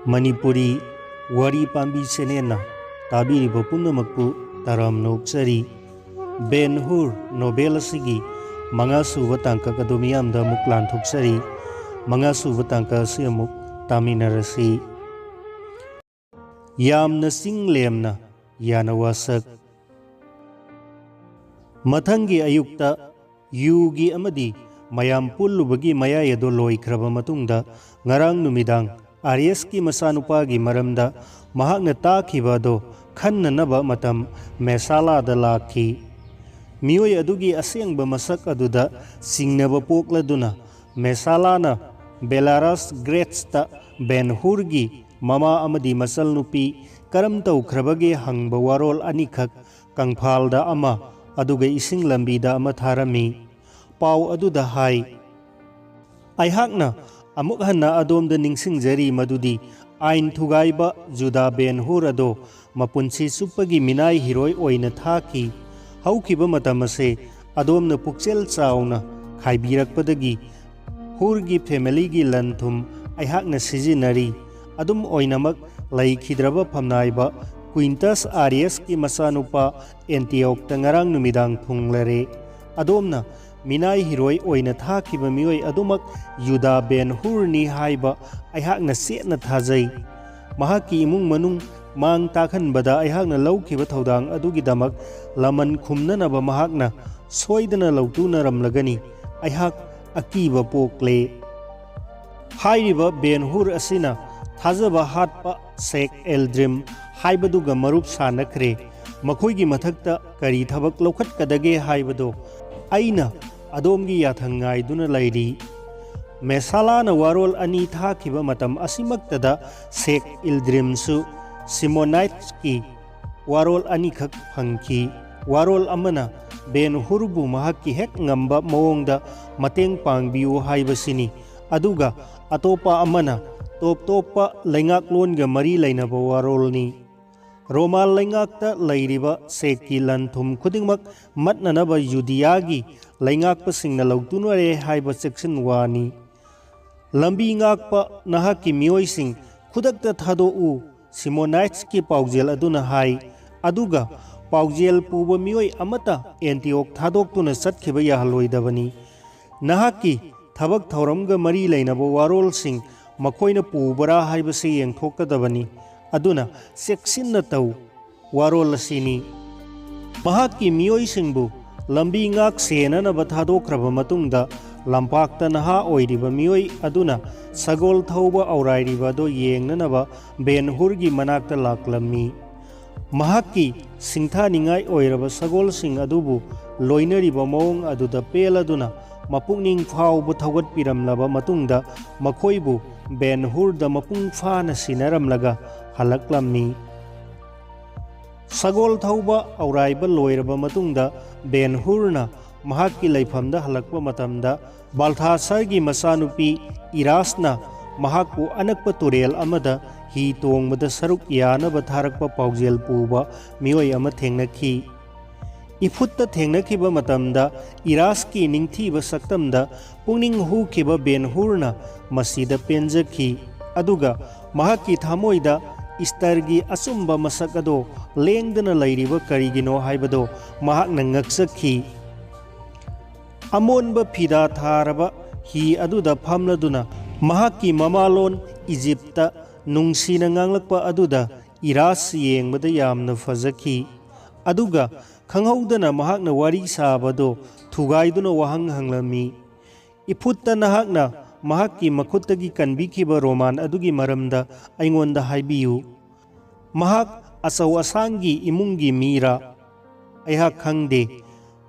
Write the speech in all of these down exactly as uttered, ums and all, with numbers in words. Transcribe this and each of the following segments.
ꯃꯅꯤꯄꯨꯔꯤ ꯋꯥꯔꯤ ꯄꯥꯝꯕꯤ ꯆꯦꯅꯦꯜꯅ ꯇꯥꯕꯤꯔꯤꯕ ꯄꯨꯝꯅꯃꯛꯄꯨ ꯇꯔꯥꯝꯅ ꯑꯣꯛꯆꯔꯤ꯫ ꯕꯦꯟ ꯍꯨꯔ ꯅꯣꯕꯦꯜ ꯑꯁꯤꯒꯤ ꯃꯉꯥꯁꯨꯕ ꯇꯥꯡꯀꯛ ꯑꯗꯨ ꯃꯤꯌꯥꯝꯗ ꯑꯃꯨꯛ ꯂꯥꯟꯊꯣꯛꯆꯔꯤ꯫ ꯃꯉꯥꯁꯨꯕ ꯇꯥꯡꯀꯛ ꯑꯁꯤ ꯑꯃꯨꯛ ꯇꯥꯃꯤꯟꯅꯔꯁꯤ꯫ ꯌꯥꯝꯅ ꯆꯤꯡ ꯂꯦꯝꯅ ꯌꯥꯅ ꯋꯥꯁꯛ꯫ ꯃꯊꯪꯒꯤ ꯑꯌꯨꯛꯇ ꯌꯨꯒꯤ ꯑꯃꯗꯤ ꯃꯌꯥꯝ ꯄꯨꯜꯂꯨꯕꯒꯤ ꯃꯌꯥꯏ ꯑꯗꯨ ꯂꯣꯏꯈ꯭ꯔꯕ ꯃꯇꯨꯡꯗ, ꯉꯔꯥꯡ ꯅꯨꯃꯤꯗꯥꯡ ꯑꯥꯔꯤꯌꯁꯀꯤ ꯃꯆꯥꯅꯨꯄꯥꯒꯤ ꯃꯔꯝꯗ ꯃꯍꯥꯛꯅ ꯇꯥꯈꯤꯕ ꯑꯗꯨ ꯈꯟꯅꯅꯕ ꯃꯇꯝ ꯃꯦꯁꯥꯂꯥꯗ ꯂꯥꯛꯈꯤ꯫ ꯃꯤꯑꯣꯏ ꯑꯗꯨꯒꯤ ꯑꯁꯦꯡꯕ ꯃꯁꯛ ꯑꯗꯨꯗ ꯆꯤꯡꯅꯕ ꯄꯣꯛꯂꯗꯨꯅ, ꯃꯦꯁꯥꯂꯥꯅ ꯕꯦꯂꯥꯔꯁ ꯒ꯭ꯔꯦꯠꯁꯇ ꯕꯦꯟ ꯍꯨꯔꯒꯤ ꯃꯃꯥ ꯑꯃꯗꯤ ꯃꯆꯜꯅꯨꯄꯤ ꯀꯔꯝ ꯇꯧꯈ꯭ꯔꯕꯒꯦ ꯍꯪꯕ ꯋꯥꯔꯣꯜ ꯑꯅꯤꯈꯛ ꯀꯪꯐꯥꯜꯗ ꯑꯃ, ꯑꯗꯨꯒ ꯏꯁꯤꯡ ꯂꯝꯕꯤꯗ ꯑꯃ ꯊꯥꯔꯝꯃꯤ꯫ ꯄꯥꯎ ꯑꯗꯨꯗ ꯍꯥꯏ, ꯑꯩꯍꯥꯛꯅ ꯑꯃꯨꯛ ꯍꯟꯅ ꯑꯗꯣꯝꯗ ꯅꯤꯡꯁꯤꯡꯖꯔꯤ ꯃꯗꯨꯗꯤ ꯑꯥꯏꯟ ꯊꯨꯒꯥꯏꯕ ꯖꯨꯗꯥ ꯕꯦꯟ ꯍꯨꯔ ꯑꯗꯣ ꯃꯄꯨꯟꯁꯤ ꯆꯨꯞꯄꯒꯤ ꯃꯤꯅꯥꯏ ꯍꯤꯔꯣꯏ ꯑꯣꯏꯅ ꯊꯥꯈꯤ꯫ ꯍꯧꯈꯤꯕ ꯃꯇꯝ ꯑꯁꯦ ꯑꯗꯣꯝꯅ ꯄꯨꯛꯆꯦꯜ ꯆꯥꯎꯅ ꯈꯥꯏꯕꯤꯔꯛꯄꯗꯒꯤ ꯍꯨꯔꯒꯤ ꯐꯦꯃꯤꯂꯤꯒꯤ ꯂꯟ ꯊꯨꯝ ꯑꯩꯍꯥꯛꯅ ꯁꯤꯖꯤꯟꯅꯔꯤ꯫ ꯑꯗꯨꯝ ꯑꯣꯏꯅꯃꯛ, ꯂꯩꯈꯤꯗ꯭ꯔꯕ ꯐꯝꯅꯥꯏꯕ ꯀ꯭ꯋꯤꯟꯇꯁ ꯑꯥꯔꯤꯌꯁꯀꯤ ꯃꯆꯥꯅꯨꯄꯥ ꯑꯦꯟꯇꯤꯑꯣꯛꯇ ꯉꯔꯥꯡ ꯅꯨꯃꯤꯗꯥꯡ ꯊꯨꯡꯂꯔꯦ꯫ ꯑꯗꯣꯝꯅ ꯃꯤꯅꯥꯏ ꯍꯤꯔꯣꯏ ꯑꯣꯏꯅ ꯊꯥꯈꯤꯕ ꯃꯤꯑꯣꯏ ꯑꯗꯨꯃꯛ ꯌꯨꯗꯥ ꯕꯦꯟ ꯍꯨꯔꯅꯤ ꯍꯥꯏꯕ ꯑꯩꯍꯥꯛꯅ ꯆꯦꯠꯅ ꯊꯥꯖꯩ꯫ ꯃꯍꯥꯛꯀꯤ ꯏꯃꯨꯡ ꯃꯅꯨꯡ ꯃꯥꯡ ꯇꯥꯛꯍꯟꯕꯗ ꯑꯩꯍꯥꯛꯅ ꯂꯧꯈꯤꯕ ꯊꯧꯗꯥꯡ ꯑꯗꯨꯒꯤꯗꯃꯛ ꯂꯃꯟ ꯈꯨꯝꯅꯅꯕ ꯃꯍꯥꯛꯅ ꯁꯣꯏꯗꯅ ꯂꯧꯇꯨꯅꯔꯝꯂꯒꯅꯤ꯫ ꯑꯩꯍꯥꯛ ꯑꯀꯤꯕ ꯄꯣꯛꯂꯦ꯫ ꯍꯥꯏꯔꯤꯕ ꯕꯦꯟ ꯍꯨꯔ ꯑꯁꯤꯅ ꯊꯥꯖꯕ ꯍꯥꯠꯄ ꯁꯦꯛ ꯑꯦꯜꯗ꯭ꯔꯤꯝ ꯍꯥꯏꯕꯗꯨꯒ ꯃꯔꯨꯞ ꯁꯥꯟꯅꯈ꯭ꯔꯦ꯫ ꯃꯈꯣꯏꯒꯤ ꯃꯊꯛꯇ ꯀꯔꯤ ꯊꯕꯛ ꯂꯧꯈꯠꯀꯗꯒꯦ ꯍꯥꯏꯕꯗꯣ ꯑꯩꯅ ꯑꯗꯣꯝꯒꯤ ꯌꯥꯊꯪ ꯉꯥꯏꯗꯨꯅ ꯂꯩꯔꯤ꯫ ꯃꯦꯁꯥꯂꯥꯅ ꯋꯥꯔꯣꯜ ꯑꯅꯤ ꯊꯥꯈꯤꯕ ꯃꯇꯝ ꯑꯁꯤꯃꯛꯇꯗ ꯁꯦꯛ ꯏꯜꯗ꯭ꯔꯤꯝꯁꯨ ꯁꯤꯃꯣꯅꯥꯏꯠꯁꯀꯤ ꯋꯥꯔꯣꯜ ꯑꯅꯤꯈꯛ ꯐꯪꯈꯤ꯫ ꯋꯥꯔꯣꯜ ꯑꯃꯅ ꯕꯦꯟ ꯍꯨꯔꯕꯨ ꯃꯍꯥꯛꯀꯤ ꯍꯦꯛ ꯉꯝꯕ ꯃꯑꯣꯡꯗ ꯃꯇꯦꯡ ꯄꯥꯡꯕꯤꯌꯨ ꯍꯥꯏꯕꯁꯤꯅꯤ, ꯑꯗꯨꯒ ꯑꯇꯣꯞꯄ ꯑꯃꯅ ꯇꯣꯞ ꯇꯣꯞꯄ ꯂꯩꯉꯥꯛꯂꯣꯟꯒ ꯃꯔꯤ ꯂꯩꯅꯕ ꯋꯥꯔꯣꯜꯅꯤ꯫ ꯔꯣꯃꯥꯟ ꯂꯩꯉꯥꯛꯇ ꯂꯩꯔꯤꯕ ꯁꯦꯛꯀꯤ ꯂꯟ ꯊꯨꯝ ꯈꯨꯗꯤꯡꯃꯛ ꯃꯠꯅꯅꯕ ꯌꯨꯗꯤꯌꯥꯒꯤ ꯂꯩꯉꯥꯛꯄꯁꯤꯡꯅ ꯂꯧꯇꯨꯅꯔꯦ ꯍꯥꯏꯕ ꯆꯦꯛꯁꯤꯟ ꯋꯥꯅꯤ꯫ ꯂꯝꯕꯤ ꯉꯥꯛꯄ ꯅꯍꯥꯛꯀꯤ ꯃꯤꯑꯣꯏꯁꯤꯡ "ꯈꯨꯗꯛꯇ ꯊꯥꯗꯣꯛꯎ," ꯁꯤꯃꯣꯅꯥꯏꯠꯁꯀꯤ ꯄꯥꯎꯖꯦꯜ ꯑꯗꯨꯅ ꯍꯥꯏ, "ꯑꯗꯨꯒ ꯄꯥꯎꯖꯦꯜ ꯄꯨꯕ ꯃꯤꯑꯣꯏ ꯑꯃꯠꯇ ꯑꯦꯟꯇꯤꯑꯣꯛ ꯊꯥꯗꯣꯛꯇꯨꯅ ꯆꯠꯈꯤꯕ ꯌꯥꯍꯜꯂꯣꯏꯗꯕꯅꯤ꯫ ꯅꯍꯥꯛꯀꯤ ꯊꯕꯛ ꯊꯧꯔꯝꯒ ꯃꯔꯤ ꯂꯩꯅꯕ ꯋꯥꯔꯣꯜꯁꯤꯡ ꯃꯈꯣꯏꯅ ꯄꯨꯕ꯭ꯔꯥ ꯍꯥꯏꯕꯁꯤ ꯌꯦꯡꯊꯣꯛꯀꯗꯕꯅꯤ꯫ ꯑꯗꯨꯅ ꯆꯦꯛꯁꯤꯟꯅ ꯇꯧ꯫ ꯋꯥꯔꯣꯜ ꯑꯁꯤꯅꯤ꯫" ꯃꯍꯥꯛꯀꯤ ꯃꯤꯑꯣꯏꯁꯤꯡꯕꯨ ꯂꯝꯕꯤ ꯉꯥꯛ ꯁꯦꯟꯅꯅꯕ ꯊꯥꯗꯣꯛꯈ꯭ꯔꯕ ꯃꯇꯨꯡꯗ, ꯂꯝꯄꯥꯛꯇ ꯅꯍꯥ ꯑꯣꯏꯔꯤꯕ ꯃꯤꯑꯣꯏ ꯑꯗꯨꯅ ꯁꯒꯣꯜ ꯊꯧꯕ ꯑꯧꯔꯥꯏꯔꯤꯕ ꯑꯗꯨ ꯌꯦꯡꯅꯅꯕ ꯕꯦꯟ ꯍꯨꯔꯒꯤ ꯃꯅꯥꯛꯇ ꯂꯥꯛꯂꯝꯃꯤ꯫ ꯃꯍꯥꯛꯀꯤ ꯁꯤꯡꯊꯥꯅꯤꯡꯉꯥꯏ ꯑꯣꯏꯔꯕ ꯁꯒꯣꯜꯁꯤꯡ ꯑꯗꯨꯕꯨ ꯂꯣꯏꯅꯔꯤꯕ ꯃꯑꯣꯡ ꯑꯗꯨꯗ ꯄꯦꯜꯂꯗꯨꯅ, ꯃꯄꯨꯛꯅꯤꯡ ꯐꯥꯎꯕ ꯊꯧꯒꯠꯄꯤꯔꯝꯂꯕ ꯃꯇꯨꯡꯗ, ꯃꯈꯣꯏꯕꯨ ꯕꯦꯟ ꯍꯨꯔꯗ ꯃꯄꯨꯡ ꯐꯥꯅ ꯁꯤꯟꯅꯔꯝꯂꯒ ꯍꯜꯂꯛꯂꯝꯃꯤ꯫ ꯁꯒꯣꯜ ꯊꯧꯕ ꯑꯧꯔꯥꯏꯕ ꯂꯣꯏꯔꯕ ꯃꯇꯨꯡꯗ, ꯕꯦꯟ ꯍꯨꯔꯅ ꯃꯍꯥꯛꯀꯤ ꯂꯩꯐꯝꯗ ꯍꯜꯂꯛꯄ ꯃꯇꯝꯗ, ꯕꯥꯜꯊꯥꯁꯔꯒꯤ ꯃꯆꯥꯅꯨꯄꯤ ꯏꯔꯥꯁꯅ ꯃꯍꯥꯛꯄꯨ ꯑꯅꯛꯄ ꯇꯨꯔꯦꯜ ꯑꯃꯗ ꯍꯤ ꯇꯣꯡꯕꯗ ꯁꯔꯨꯛ ꯌꯥꯅꯕ ꯊꯥꯔꯛꯄ ꯄꯥꯎꯖꯦꯜ ꯄꯨꯕ ꯃꯤꯑꯣꯏ ꯑꯃ ꯊꯦꯡꯅꯈꯤ꯫ ꯏꯐꯨꯠꯇ ꯊꯦꯡꯅꯈꯤꯕ ꯃꯇꯝꯗ, ꯏꯔꯥꯁꯀꯤ ꯅꯤꯡꯊꯤꯕ ꯁꯛꯇꯝꯗ ꯄꯨꯛꯅꯤꯡ ꯍꯨꯈꯤꯕ ꯕꯦꯟ ꯍꯨꯔꯅ ꯃꯁꯤꯗ ꯄꯦꯟꯖꯈꯤ, ꯑꯗꯨꯒ ꯃꯍꯥꯛꯀꯤ ꯊꯃꯣꯏꯗ ꯏꯁꯇꯔꯒꯤ ꯑꯆꯨꯝꯕ ꯃꯁꯛ ꯑꯗꯣ ꯂꯦꯡꯗꯅ ꯂꯩꯔꯤꯕ ꯀꯔꯤꯒꯤꯅꯣ ꯍꯥꯏꯕꯗꯣ ꯃꯍꯥꯛꯅ ꯉꯛꯆꯈꯤ꯫ ꯑꯃꯣꯟꯕ ꯐꯤꯗꯥ ꯊꯥꯔꯕ ꯍꯤ ꯑꯗꯨꯗ ꯐꯝꯂꯗꯨꯅ ꯃꯍꯥꯛꯀꯤ ꯃꯃꯥꯂꯣꯟ ꯏꯖꯤꯞꯇ ꯅꯨꯡꯁꯤꯅ ꯉꯥꯡꯂꯛꯄ ꯑꯗꯨꯗ ꯏꯔꯥꯁ ꯌꯦꯡꯕꯗ ꯌꯥꯝꯅ ꯐꯖꯈꯤ꯫ ꯑꯗꯨꯒ ꯈꯪꯍꯧꯗꯅ ꯃꯍꯥꯛꯅ ꯋꯥꯔꯤ ꯁꯥꯕꯗꯣ ꯊꯨꯒꯥꯏꯗꯨꯅ ꯋꯥꯍꯪ ꯍꯪꯂꯝꯃꯤ꯫ "ꯏꯐꯨꯠꯇ ꯅꯍꯥꯛꯅ ꯃꯍꯥꯛꯀꯤ ꯃꯈꯨꯠꯇꯒꯤ ꯀꯟꯕꯤꯈꯤꯕ ꯔꯣꯃꯥꯟ ꯑꯗꯨꯒꯤ ꯃꯔꯝꯗ ꯑꯩꯉꯣꯟꯗ ꯍꯥꯏꯕꯤꯌꯨ꯫ ꯃꯍꯥꯛ ꯑꯆꯧ ꯑꯁꯥꯡꯒꯤ ꯏꯃꯨꯡꯒꯤ ꯃꯤꯔꯥ? ꯑꯩꯍꯥꯛ ꯈꯪꯗꯦ꯫"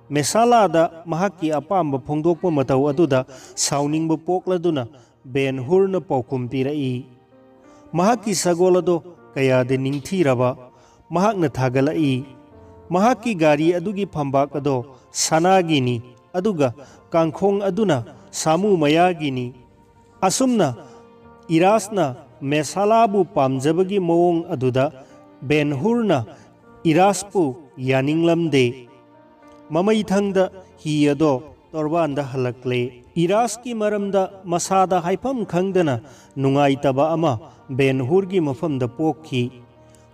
ꯃꯦꯁꯥꯂꯥꯗ ꯃꯍꯥꯛꯀꯤ ꯑꯄꯥꯝꯕ ꯐꯣꯡꯗꯣꯛꯄ ꯃꯇꯧ ꯑꯗꯨꯗ ꯁꯥꯎꯅꯤꯡꯕ ꯄꯣꯛꯂꯗꯨꯅ ꯕꯦꯟ ꯍꯨꯔꯅ ꯄꯥꯎꯈꯨꯝ ꯄꯤꯔꯛꯏ, "ꯃꯍꯥꯛꯀꯤ ꯁꯒꯣꯜ ꯑꯗꯣ ꯀꯌꯥꯗ ꯅꯤꯡꯊꯤꯔꯕ!" ꯃꯍꯥꯛꯅ ꯊꯥꯒꯠꯂꯛꯏ, "ꯃꯍꯥꯛꯀꯤ ꯒꯥꯔꯤ ꯑꯗꯨꯒꯤ ꯐꯝꯕꯥꯛ ꯑꯗꯣ ꯁꯅꯥꯒꯤꯅꯤ, ꯑꯗꯨꯒ ꯀꯥꯡꯈꯣꯡ ꯑꯗꯨꯅ ꯁꯥꯃꯨ ꯃꯌꯥꯒꯤꯅꯤ꯫" ꯑꯁꯨꯝꯅ ꯏꯔꯥꯁꯅ ꯃꯦꯁꯥꯂꯥꯕꯨ ꯄꯥꯝꯖꯕꯒꯤ ꯃꯑꯣꯡ ꯑꯗꯨꯗ ꯕꯦꯟ ꯍꯨꯔꯅ ꯏꯔꯥꯁꯄꯨ ꯌꯥꯅꯤꯡꯂꯝꯗꯦ꯫ ꯃꯃꯩꯊꯪꯗ ꯍꯤ ꯑꯗꯣ ꯇꯣꯔꯕꯥꯟꯗ ꯍꯜꯂꯛꯂꯦ꯫ ꯏꯔꯥꯁꯀꯤ ꯃꯔꯝꯗ ꯃꯁꯥꯗ ꯍꯥꯏꯐꯝ ꯈꯪꯗꯅ ꯅꯨꯡꯉꯥꯏꯇꯕ ꯑꯃ ꯕꯦꯟ ꯍꯨꯔꯒꯤ ꯃꯐꯝꯗ ꯄꯣꯛꯈꯤ꯫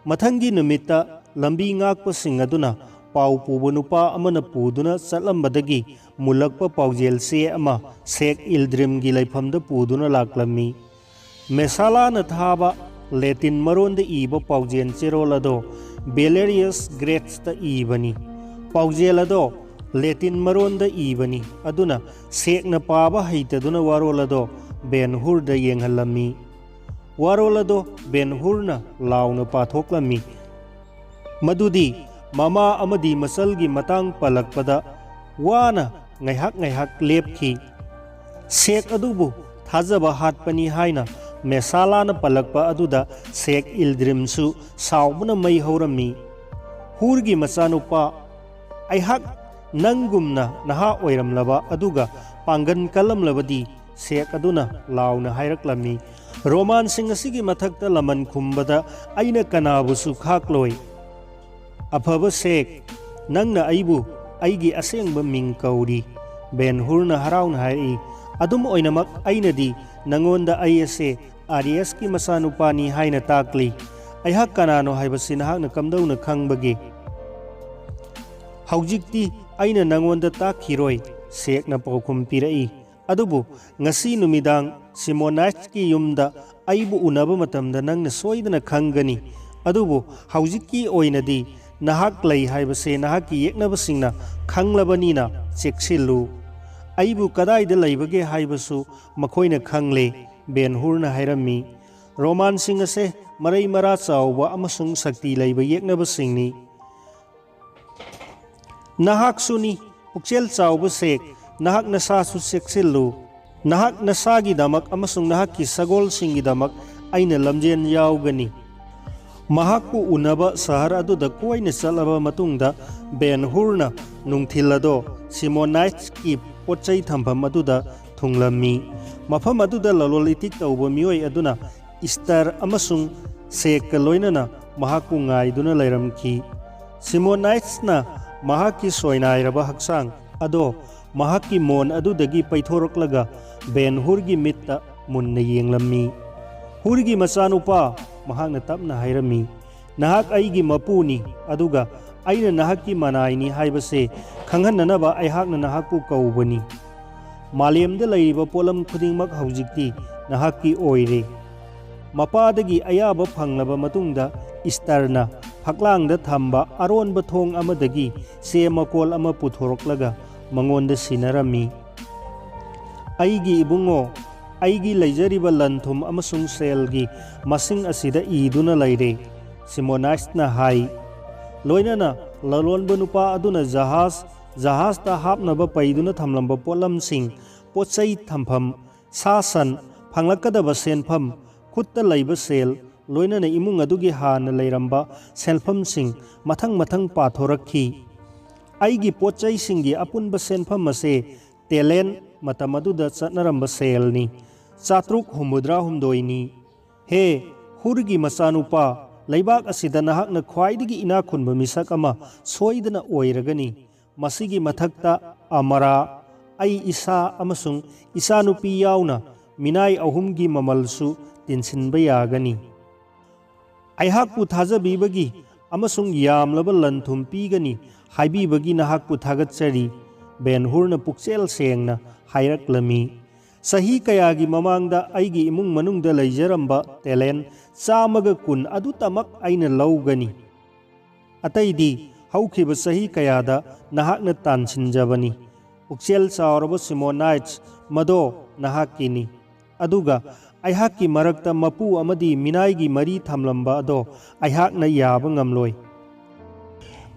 ꯃꯊꯪꯒꯤ ꯅꯨꯃꯤꯠꯇ ꯂꯝꯕꯤ ꯉꯥꯛꯄꯁꯤꯡ ꯑꯗꯨꯅ ꯄꯥꯎ ꯄꯨꯕ ꯅꯨꯄꯥ ꯑꯃꯅ ꯄꯨꯗꯨꯅ ꯆꯠꯂꯝꯕꯗꯒꯤ ꯃꯨꯜꯂꯛꯄ ꯄꯥꯎꯖꯦꯜ ꯆꯦ ꯑꯃ ꯁꯦꯛ ꯏꯜꯗ꯭ꯔꯤꯝꯒꯤ ꯂꯩꯐꯝꯗ ꯄꯨꯗꯨꯅ ꯂꯥꯛꯂꯝꯃꯤ꯫ ꯃꯦꯁꯥꯂꯥꯅ ꯊꯥꯕ ꯂꯦꯇꯤꯟ ꯃꯔꯣꯟꯗ ꯏꯕ ꯄꯥꯎꯖꯦꯜ ꯆꯦꯔꯣꯜ ꯑꯗꯣ ꯕꯦꯂꯦꯔꯤꯌꯁ ꯒ꯭ꯔꯦꯛꯁꯇ ꯏꯕꯅꯤ꯫ ꯄꯥꯎꯖꯦꯜ ꯑꯗꯣ ꯂꯦꯇꯤꯟ ꯃꯔꯣꯟꯗ ꯏꯕꯅꯤ, ꯑꯗꯨꯅ ꯁꯦꯛꯅ ꯄꯥꯕ ꯍꯩꯇꯗꯨꯅ ꯋꯥꯔꯣꯜ ꯑꯗꯣ ꯕꯦꯟ ꯍꯨꯔꯗ ꯌꯦꯡꯍꯜꯂꯝꯃꯤ꯫ ꯋꯥꯔꯣꯜ ꯑꯗꯣ ꯕꯦꯟ ꯍꯨꯔꯅ ꯂꯥꯎꯅ ꯄꯥꯊꯣꯛꯂꯝꯃꯤ꯫ ꯃꯗꯨꯗꯤ ꯃꯃꯥ ꯑꯃꯗꯤ ꯃꯆꯜꯒꯤ ꯃꯇꯥꯡ ꯄꯜꯂꯛꯄꯗ ꯋꯥꯅ ꯉꯥꯏꯍꯥꯛ ꯉꯥꯏꯍꯥꯛ ꯂꯦꯞꯈꯤ꯫ ꯁꯦꯛ ꯑꯗꯨꯕꯨ ꯊꯥꯖꯕ ꯍꯥꯠꯄꯅꯤ ꯍꯥꯏꯅ ꯃꯦꯁꯥꯂꯥꯅ ꯄꯜꯂꯛꯄ ꯑꯗꯨꯗ ꯁꯦꯛ ꯏꯜꯗ꯭ꯔꯤꯝꯁꯨ ꯁꯥꯎꯕꯅ ꯃꯩ ꯍꯧꯔꯝꯃꯤ꯫ ꯍꯨꯔꯒꯤ ꯃꯆꯥꯅꯨꯄꯥ, ꯑꯩꯍꯥꯛ ꯅꯪꯒꯨꯝꯅ ꯅꯍꯥ ꯑꯣꯏꯔꯝꯂꯕ ꯑꯗꯨꯒ ꯄꯥꯡꯒꯟ ꯀꯜꯂꯝꯂꯕꯗꯤ, ꯁꯦꯛ ꯑꯗꯨꯅ ꯂꯥꯎꯅ ꯍꯥꯏꯔꯛꯂꯝꯃꯤ꯫ ꯔꯣꯃꯥꯟꯁꯤꯡ ꯑꯁꯤꯒꯤ ꯃꯊꯛꯇ ꯂꯃꯟ ꯈꯨꯝꯕꯗ ꯑꯩꯅ ꯀꯅꯥꯕꯨꯁꯨ ꯈꯥꯛꯂꯣꯏ꯫ ꯑꯐꯕ ꯁꯦꯛ, ꯅꯪꯅ ꯑꯩꯕꯨ ꯑꯩꯒꯤ ꯑꯁꯦꯡꯕ ꯃꯤꯡ ꯀꯧꯔꯤ, ꯕꯦꯟ ꯍꯨꯔꯅ ꯍꯔꯥꯎꯅ ꯍꯥꯏꯔꯛꯏ꯫ ꯑꯗꯨꯝ ꯑꯣꯏꯅꯃꯛ, ꯑꯩꯅꯗꯤ ꯅꯉꯣꯟꯗ ꯑꯩ ꯑꯁꯦ ꯑꯥꯔꯤꯌꯁꯀꯤ ꯃꯆꯥꯅꯨꯄꯥꯅꯤ ꯍꯥꯏꯅ ꯇꯥꯛꯂꯤ꯫ ꯑꯩꯍꯥꯛ ꯀꯅꯥꯅꯣ ꯍꯥꯏꯕꯁꯤ ꯅꯍꯥꯛꯅ ꯀꯝꯗꯧꯅ ꯈꯪꯕꯒꯦ? ꯍꯧꯖꯤꯛꯇꯤ ꯑꯩꯅ ꯅꯉꯣꯟꯗ ꯇꯥꯛꯈꯤꯔꯣꯏ, ꯁꯦꯛꯅ ꯄꯥꯎꯈꯨꯝ ꯄꯤꯔꯛꯏ꯫ ꯑꯗꯨꯕꯨ ꯉꯁꯤ ꯅꯨꯃꯤꯗꯥꯡ ꯁꯤꯃꯣꯅꯥꯏꯠꯁꯀꯤ ꯌꯨꯝꯗ ꯑꯩꯕꯨ ꯎꯅꯕ ꯃꯇꯝꯗ ꯅꯪꯅ ꯁꯣꯏꯗꯅ ꯈꯪꯒꯅꯤ꯫ ꯑꯗꯨꯕꯨ ꯍꯧꯖꯤꯛꯀꯤ ꯑꯣꯏꯅꯗꯤ ꯅꯍꯥꯛ ꯂꯩ ꯍꯥꯏꯕꯁꯦ ꯅꯍꯥꯛꯀꯤ ꯌꯦꯛꯅꯕꯁꯤꯡꯅ ꯈꯪꯂꯕꯅꯤꯅ ꯆꯦꯛꯁꯤꯜꯂꯨ꯫ ꯑꯩꯕꯨ ꯀꯗꯥꯏꯗ ꯂꯩꯕꯒꯦ ꯍꯥꯏꯕꯁꯨ ꯃꯈꯣꯏꯅ ꯈꯪꯂꯦ, ꯕꯦꯟ ꯍꯨꯔꯅ ꯍꯥꯏꯔꯝꯃꯤ꯫ ꯔꯣꯃꯥꯟꯁꯤꯡ ꯑꯁꯦ ꯃꯔꯩ ꯃꯔꯥ ꯆꯥꯎꯕ ꯑꯃꯁꯨꯡ ꯁꯛꯇꯤ ꯂꯩꯕ ꯌꯦꯛꯅꯕꯁꯤꯡꯅꯤ꯫ ꯅꯍꯥꯛꯁꯨꯅꯤ, ꯄꯨꯛꯆꯦꯜ ꯆꯥꯎꯕ ꯁꯦꯛ, ꯅꯍꯥꯛ ꯅꯁꯥꯁꯨ ꯆꯦꯛꯁꯤꯜꯂꯨ꯫ ꯅꯍꯥꯛ ꯅꯁꯥꯒꯤꯗꯃꯛ ꯑꯃꯁꯨꯡ ꯅꯍꯥꯛꯀꯤ ꯁꯒꯣꯜꯁꯤꯡꯒꯤꯗꯃꯛ ꯑꯩꯅ ꯂꯝꯖꯦꯟ ꯌꯥꯎꯒꯅꯤ꯫ ꯃꯍꯥꯛꯄꯨ ꯎꯅꯕ ꯁꯍꯔ ꯑꯗꯨꯗ ꯀꯣꯏꯅ ꯆꯠꯂꯕ ꯃꯇꯨꯡꯗ, ꯕꯦꯟ ꯍꯨꯔꯅ ꯅꯨꯡꯊꯤꯜ ꯑꯗꯣ ꯁꯤꯃꯣꯅꯥꯏꯠꯁꯀꯤ ꯄꯣꯠꯆꯩ ꯊꯝꯐꯝ ꯑꯗꯨꯗ ꯊꯨꯡꯂꯝꯃꯤ꯫ ꯃꯐꯝ ꯑꯗꯨꯗ ꯂꯂꯣꯟ ꯏꯇꯤꯛ ꯇꯧꯕ ꯃꯤꯑꯣꯏ ꯑꯗꯨꯅ ꯏꯁꯇꯔ ꯑꯃꯁꯨꯡ ꯁꯦꯛꯀ ꯂꯣꯏꯅꯅ ꯃꯍꯥꯛꯄꯨ ꯉꯥꯏꯗꯨꯅ ꯂꯩꯔꯝꯈꯤ꯫ ꯁꯤꯃꯣꯅꯥꯏꯠꯁꯅ ꯃꯍꯥꯛꯀꯤ ꯁꯣꯏꯅꯥꯏꯔꯕ ꯍꯛꯆꯥꯡ ꯑꯗꯣ ꯃꯍꯥꯛꯀꯤ ꯃꯣꯟ ꯑꯗꯨꯗꯒꯤ ꯄꯩꯊꯣꯔꯛꯂꯒ ꯕꯦꯟ ꯍꯨꯔꯒꯤ ꯃꯤꯠꯇ ꯃꯨꯟꯅ ꯌꯦꯡꯂꯝꯃꯤ꯫ "ꯍꯨꯔꯒꯤ ꯃꯆꯥꯅꯨꯄꯥ," ꯃꯍꯥꯛꯅ ꯇꯞꯅ ꯍꯥꯏꯔꯝꯃꯤ, "ꯅꯍꯥꯛ ꯑꯩꯒꯤ ꯃꯄꯨꯅꯤ, ꯑꯗꯨꯒ ꯑꯩꯅ ꯅꯍꯥꯛꯀꯤ ꯃꯅꯥꯏꯅꯤ ꯍꯥꯏꯕꯁꯦ ꯈꯪꯍꯟꯅꯅꯕ ꯑꯩꯍꯥꯛꯅ ꯅꯍꯥꯛꯄꯨ ꯀꯧꯕꯅꯤ꯫ ꯃꯥꯂꯦꯝꯗ ꯂꯩꯔꯤꯕ ꯄꯣꯠꯂꯝ ꯈꯨꯗꯤꯡꯃꯛ ꯍꯧꯖꯤꯛꯇꯤ ꯅꯍꯥꯛꯀꯤ ꯑꯣꯏꯔꯦ꯫" ꯃꯄꯥꯗꯒꯤ ꯑꯌꯥꯕ ꯐꯪꯂꯕ ꯃꯇꯨꯡꯗ, ꯏꯁꯇꯔꯅ ꯐꯛꯂꯥꯡꯗ ꯊꯝꯕ ꯑꯔꯣꯟꯕ ꯊꯣꯡ ꯑꯃꯗꯒꯤ ꯆꯦ ꯃꯀꯣꯜ ꯑꯃ ꯄꯨꯊꯣꯔꯛꯂꯒ ꯃꯉꯣꯟꯗ ꯁꯤꯟꯅꯔꯝꯃꯤ꯫ "ꯑꯩꯒꯤ ꯏꯕꯨꯡꯉꯣ, ꯑꯩꯒꯤ ꯂꯩꯖꯔꯤꯕ ꯂꯟ ꯊꯨꯝ ꯑꯃꯁꯨꯡ ꯁꯦꯜꯒꯤ ꯃꯁꯤꯡ ꯑꯁꯤꯗ ꯏꯗꯨꯅ ꯂꯩꯔꯦ," ꯁꯤꯃꯣꯅꯥꯏꯁꯅ ꯍꯥꯏ꯫ ꯂꯣꯏꯅꯅ ꯂꯂꯣꯟꯕ ꯅꯨꯄꯥ ꯑꯗꯨꯅ ꯖꯍꯥꯖ, ꯖꯍꯥꯖꯇ ꯍꯥꯞꯅꯕ ꯄꯩꯗꯨꯅ ꯊꯝꯂꯝꯕ ꯄꯣꯠꯂꯝꯁꯤꯡ, ꯄꯣꯠ ꯆꯩ ꯊꯝꯐꯝ, ꯁꯥ ꯁꯟ, ꯐꯪꯂꯛꯀꯗꯕ ꯁꯦꯟꯐꯝ, ꯈꯨꯠꯇ ꯂꯩꯕ ꯁꯦꯜ, ꯂꯣꯏꯅꯅ ꯏꯃꯨꯡ ꯑꯗꯨꯒꯤ ꯍꯥꯟꯅ ꯂꯩꯔꯝꯕ ꯁꯦꯟꯐꯝꯁꯤꯡ ꯃꯊꯪ ꯃꯊꯪ ꯄꯥꯊꯣꯔꯛꯈꯤ꯫ "ꯑꯩꯒꯤ ꯄꯣꯠ ꯆꯩꯁꯤꯡꯒꯤ ꯑꯄꯨꯟꯕ ꯁꯦꯟꯐꯝ ꯑꯁꯦ ꯇꯦꯂꯦꯟ, ꯃꯇꯝ ꯑꯗꯨꯗ ꯆꯠꯅꯔꯝꯕ ꯁꯦꯜꯅꯤ, ꯆꯥꯇ꯭ꯔꯨꯛ ꯍꯨꯝꯐꯨꯇꯔꯥ ꯍꯨꯝꯗꯣꯏꯅꯤ꯫ ꯍꯦ, ꯍꯨꯔꯒꯤ ꯃꯆꯥꯅꯨꯄꯥ, ꯂꯩꯕꯥꯛ ꯑꯁꯤꯗ ꯅꯍꯥꯛꯅ ꯈ꯭ꯋꯥꯏꯗꯒꯤ ꯏꯅꯥꯛ ꯈꯨꯟꯕ ꯃꯤꯁꯛ ꯑꯃ ꯁꯣꯏꯗꯅ ꯑꯣꯏꯔꯒꯅꯤ꯫ ꯃꯁꯤꯒꯤ ꯃꯊꯛꯇ ꯑꯃꯔꯥ, ꯑꯩ ꯏꯁꯥ ꯑꯃꯁꯨꯡ ꯏꯆꯥꯅꯨꯄꯤ ꯌꯥꯎꯅ ꯃꯤꯅꯥꯏ ꯑꯍꯨꯝꯒꯤ ꯃꯃꯜꯁꯨ ꯇꯤꯟꯁꯤꯟꯕ ꯌꯥꯒꯅꯤ꯫ ꯑꯩꯍꯥꯛꯄꯨ ꯊꯥꯖꯕꯤꯕꯒꯤ ꯑꯃꯁꯨꯡ ꯌꯥꯝꯂꯕ ꯂꯟ ꯊꯨꯝ ꯄꯤꯒꯅꯤ ꯍꯥꯏꯕꯤꯕꯒꯤ ꯅꯍꯥꯛꯄꯨ ꯊꯥꯒꯠꯆꯔꯤ," ꯕꯦꯟ ꯍꯨꯔꯅ ꯄꯨꯛꯆꯦꯜ ꯁꯦꯡꯅ ꯍꯥꯏꯔꯛꯂꯝꯃꯤ꯫ "ꯆꯍꯤ ꯀꯌꯥꯒꯤ ꯃꯃꯥꯡꯗ ꯑꯩꯒꯤ ꯏꯃꯨꯡ ꯃꯅꯨꯡꯗ ꯂꯩꯖꯔꯝꯕ ꯇꯦꯂꯦꯟ ꯆꯥꯝꯃꯒ ꯀꯨꯟ ꯑꯗꯨꯇꯃꯛ ꯑꯩꯅ ꯂꯧꯒꯅꯤ꯫ ꯑꯇꯩꯗꯤ ꯍꯧꯈꯤꯕ ꯆꯍꯤ ꯀꯌꯥꯗ ꯅꯍꯥꯛꯅ ꯇꯥꯟꯁꯤꯟꯖꯕꯅꯤ꯫ ꯄꯨꯛꯆꯦꯜ ꯆꯥꯎꯔꯕ ꯁꯤꯃꯣꯅꯥꯏꯠꯁ, ꯃꯗꯣ ꯅꯍꯥꯛꯀꯤꯅꯤ꯫ ꯑꯗꯨꯒ ꯑꯩꯍꯥꯛꯀꯤ ꯃꯔꯛꯇ ꯃꯄꯨ ꯑꯃꯗꯤ ꯃꯤꯅꯥꯏꯒꯤ ꯃꯔꯤ ꯊꯝꯂꯝꯕ ꯑꯗꯣ ꯑꯩꯍꯥꯛꯅ ꯌꯥꯕ ꯉꯝꯂꯣꯏ꯫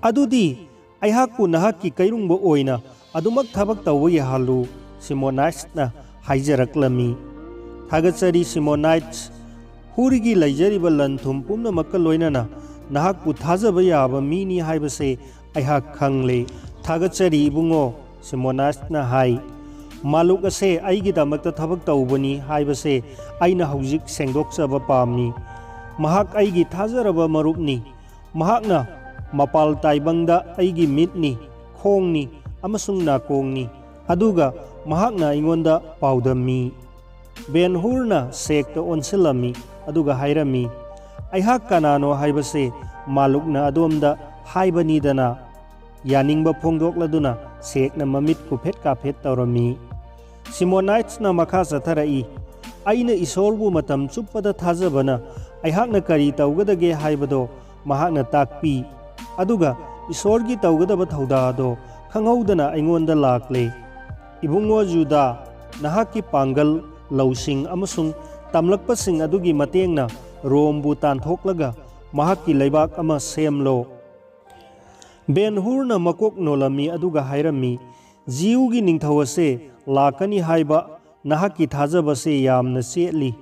ꯑꯗꯨꯗꯤ ꯑꯩꯍꯥꯛꯄꯨ ꯅꯍꯥꯛꯀꯤ ꯀꯩꯔꯨꯡꯕ ꯑꯣꯏꯅ ꯑꯗꯨꯃꯛ ꯊꯕꯛ ꯇꯧꯕ ꯌꯥꯍꯜꯂꯨ," ꯁꯤꯃꯣꯅꯥꯏꯠꯁꯅ ꯍꯥꯏꯖꯔꯛꯂꯝꯃꯤ꯫ "ꯊꯥꯒꯠꯆꯔꯤ, ꯁꯤꯃꯣꯅꯥꯏꯠꯁ꯫ ꯍꯨꯔꯒꯤ ꯂꯩꯖꯔꯤꯕ ꯂꯟ ꯊꯨꯝ ꯄꯨꯝꯅꯃꯛꯀ ꯂꯣꯏꯅꯅ ꯅꯍꯥꯛꯄꯨ ꯊꯥꯖꯕ ꯌꯥꯕ ꯃꯤꯅꯤ ꯍꯥꯏꯕꯁꯦ ꯑꯩꯍꯥꯛ ꯈꯪꯂꯦ꯫" "ꯊꯥꯒꯠꯆꯔꯤ, ꯏꯕꯨꯡꯉꯣ," ꯁꯤꯃꯣꯅꯥꯏꯠꯁꯅ ꯍꯥꯏ꯫ "ꯃꯥꯂꯨꯛ ꯑꯁꯦ ꯑꯩꯒꯤꯗꯃꯛꯇ ꯊꯕꯛ ꯇꯧꯕꯅꯤ ꯍꯥꯏꯕꯁꯦ ꯑꯩꯅ ꯍꯧꯖꯤꯛ ꯁꯦꯡꯗꯣꯛꯆꯕ ꯄꯥꯝꯃꯤ꯫ ꯃꯍꯥꯛ ꯑꯩꯒꯤ ꯊꯥꯖꯔꯕ ꯃꯔꯨꯞꯅꯤ꯫ ꯃꯍꯥꯛꯅ ꯃꯄꯥꯜ ꯇꯥꯏꯕꯪꯗ ꯑꯩꯒꯤ ꯃꯤꯠꯅꯤ, ꯈꯣꯡꯅꯤ ꯑꯃꯁꯨꯡ ꯅꯥꯀꯣꯡꯅꯤ꯫ ꯑꯗꯨꯒ ꯃꯍꯥꯛꯅ ꯑꯩꯉꯣꯟꯗ ꯄꯥꯎꯗꯝꯃꯤ꯫ ꯕꯦꯟ ꯍꯨꯔꯅ ꯁꯦꯛꯇ ꯑꯣꯟꯁꯤꯜꯂꯝꯃꯤ ꯑꯗꯨꯒ ꯍꯥꯏꯔꯝꯃꯤ, "ꯑꯩꯍꯥꯛ ꯀꯅꯥꯅꯣ ꯍꯥꯏꯕꯁꯦ ꯃꯥꯂꯨꯛꯅ ꯑꯗꯣꯝꯗ ꯍꯥꯏꯕꯅꯤꯗꯅ"꯫ ꯌꯥꯅꯤꯡꯕ ꯐꯣꯡꯗꯣꯛꯂꯗꯨꯅ ꯁꯦꯛꯅ ꯃꯃꯤꯠ ꯀꯨꯐꯦꯠ ꯀꯥꯐꯦꯠ ꯇꯧꯔꯝꯃꯤ꯫ ꯁꯤꯃꯣꯅꯥꯏꯠꯁꯅ ꯃꯈꯥ ꯆꯠꯊꯔꯛꯏ, "ꯑꯩꯅ ꯏꯁꯣꯔꯕꯨ ꯃꯇꯝ ꯆꯨꯞꯄꯗ ꯊꯥꯖꯕꯅ ꯑꯩꯍꯥꯛꯅ ꯀꯔꯤ ꯇꯧꯒꯗꯒꯦ ꯍꯥꯏꯕꯗꯣ ꯃꯍꯥꯛꯅ ꯇꯥꯛꯄꯤ꯫ ꯑꯗꯨꯒ ꯏꯁꯣꯔꯒꯤ ꯇꯧꯒꯗꯕ ꯊꯧꯗꯥ ꯑꯗꯣ ꯈꯪꯍꯧꯗꯅ ꯑꯩꯉꯣꯟꯗ ꯂꯥꯛꯂꯦ꯫ ꯏꯕꯨꯡꯉꯣ ꯖꯨꯗꯥ, ꯅꯍꯥꯛꯀꯤ ꯄꯥꯡꯒꯜ, ꯂꯧꯁꯤꯡ ꯑꯃꯁꯨꯡ ꯇꯝꯂꯛꯄꯁꯤꯡ ꯑꯗꯨꯒꯤ ꯃꯇꯦꯡꯅ ꯔꯣꯝꯕꯨ ꯇꯥꯟꯊꯣꯛꯂꯒ ꯃꯍꯥꯛꯀꯤ ꯂꯩꯕꯥꯛ ꯑꯃ ꯁꯦꯝꯂꯣ"꯫ ꯕꯦꯟ ꯍꯨꯔꯅ ꯃꯀꯣꯛ ꯅꯣꯜꯂꯝꯃꯤ ꯑꯗꯨꯒ ꯍꯥꯏꯔꯝꯃꯤ, "ꯖꯤꯎꯒꯤ ꯅꯤꯡꯊꯧ ꯑꯁꯦ ꯂꯥꯛꯀꯅꯤ ꯍꯥꯏꯕ ꯅꯍꯥꯛꯀꯤ ꯊꯥꯖꯕꯁꯦ ꯌꯥꯝꯅ ꯆꯦꯠꯂꯤ꯫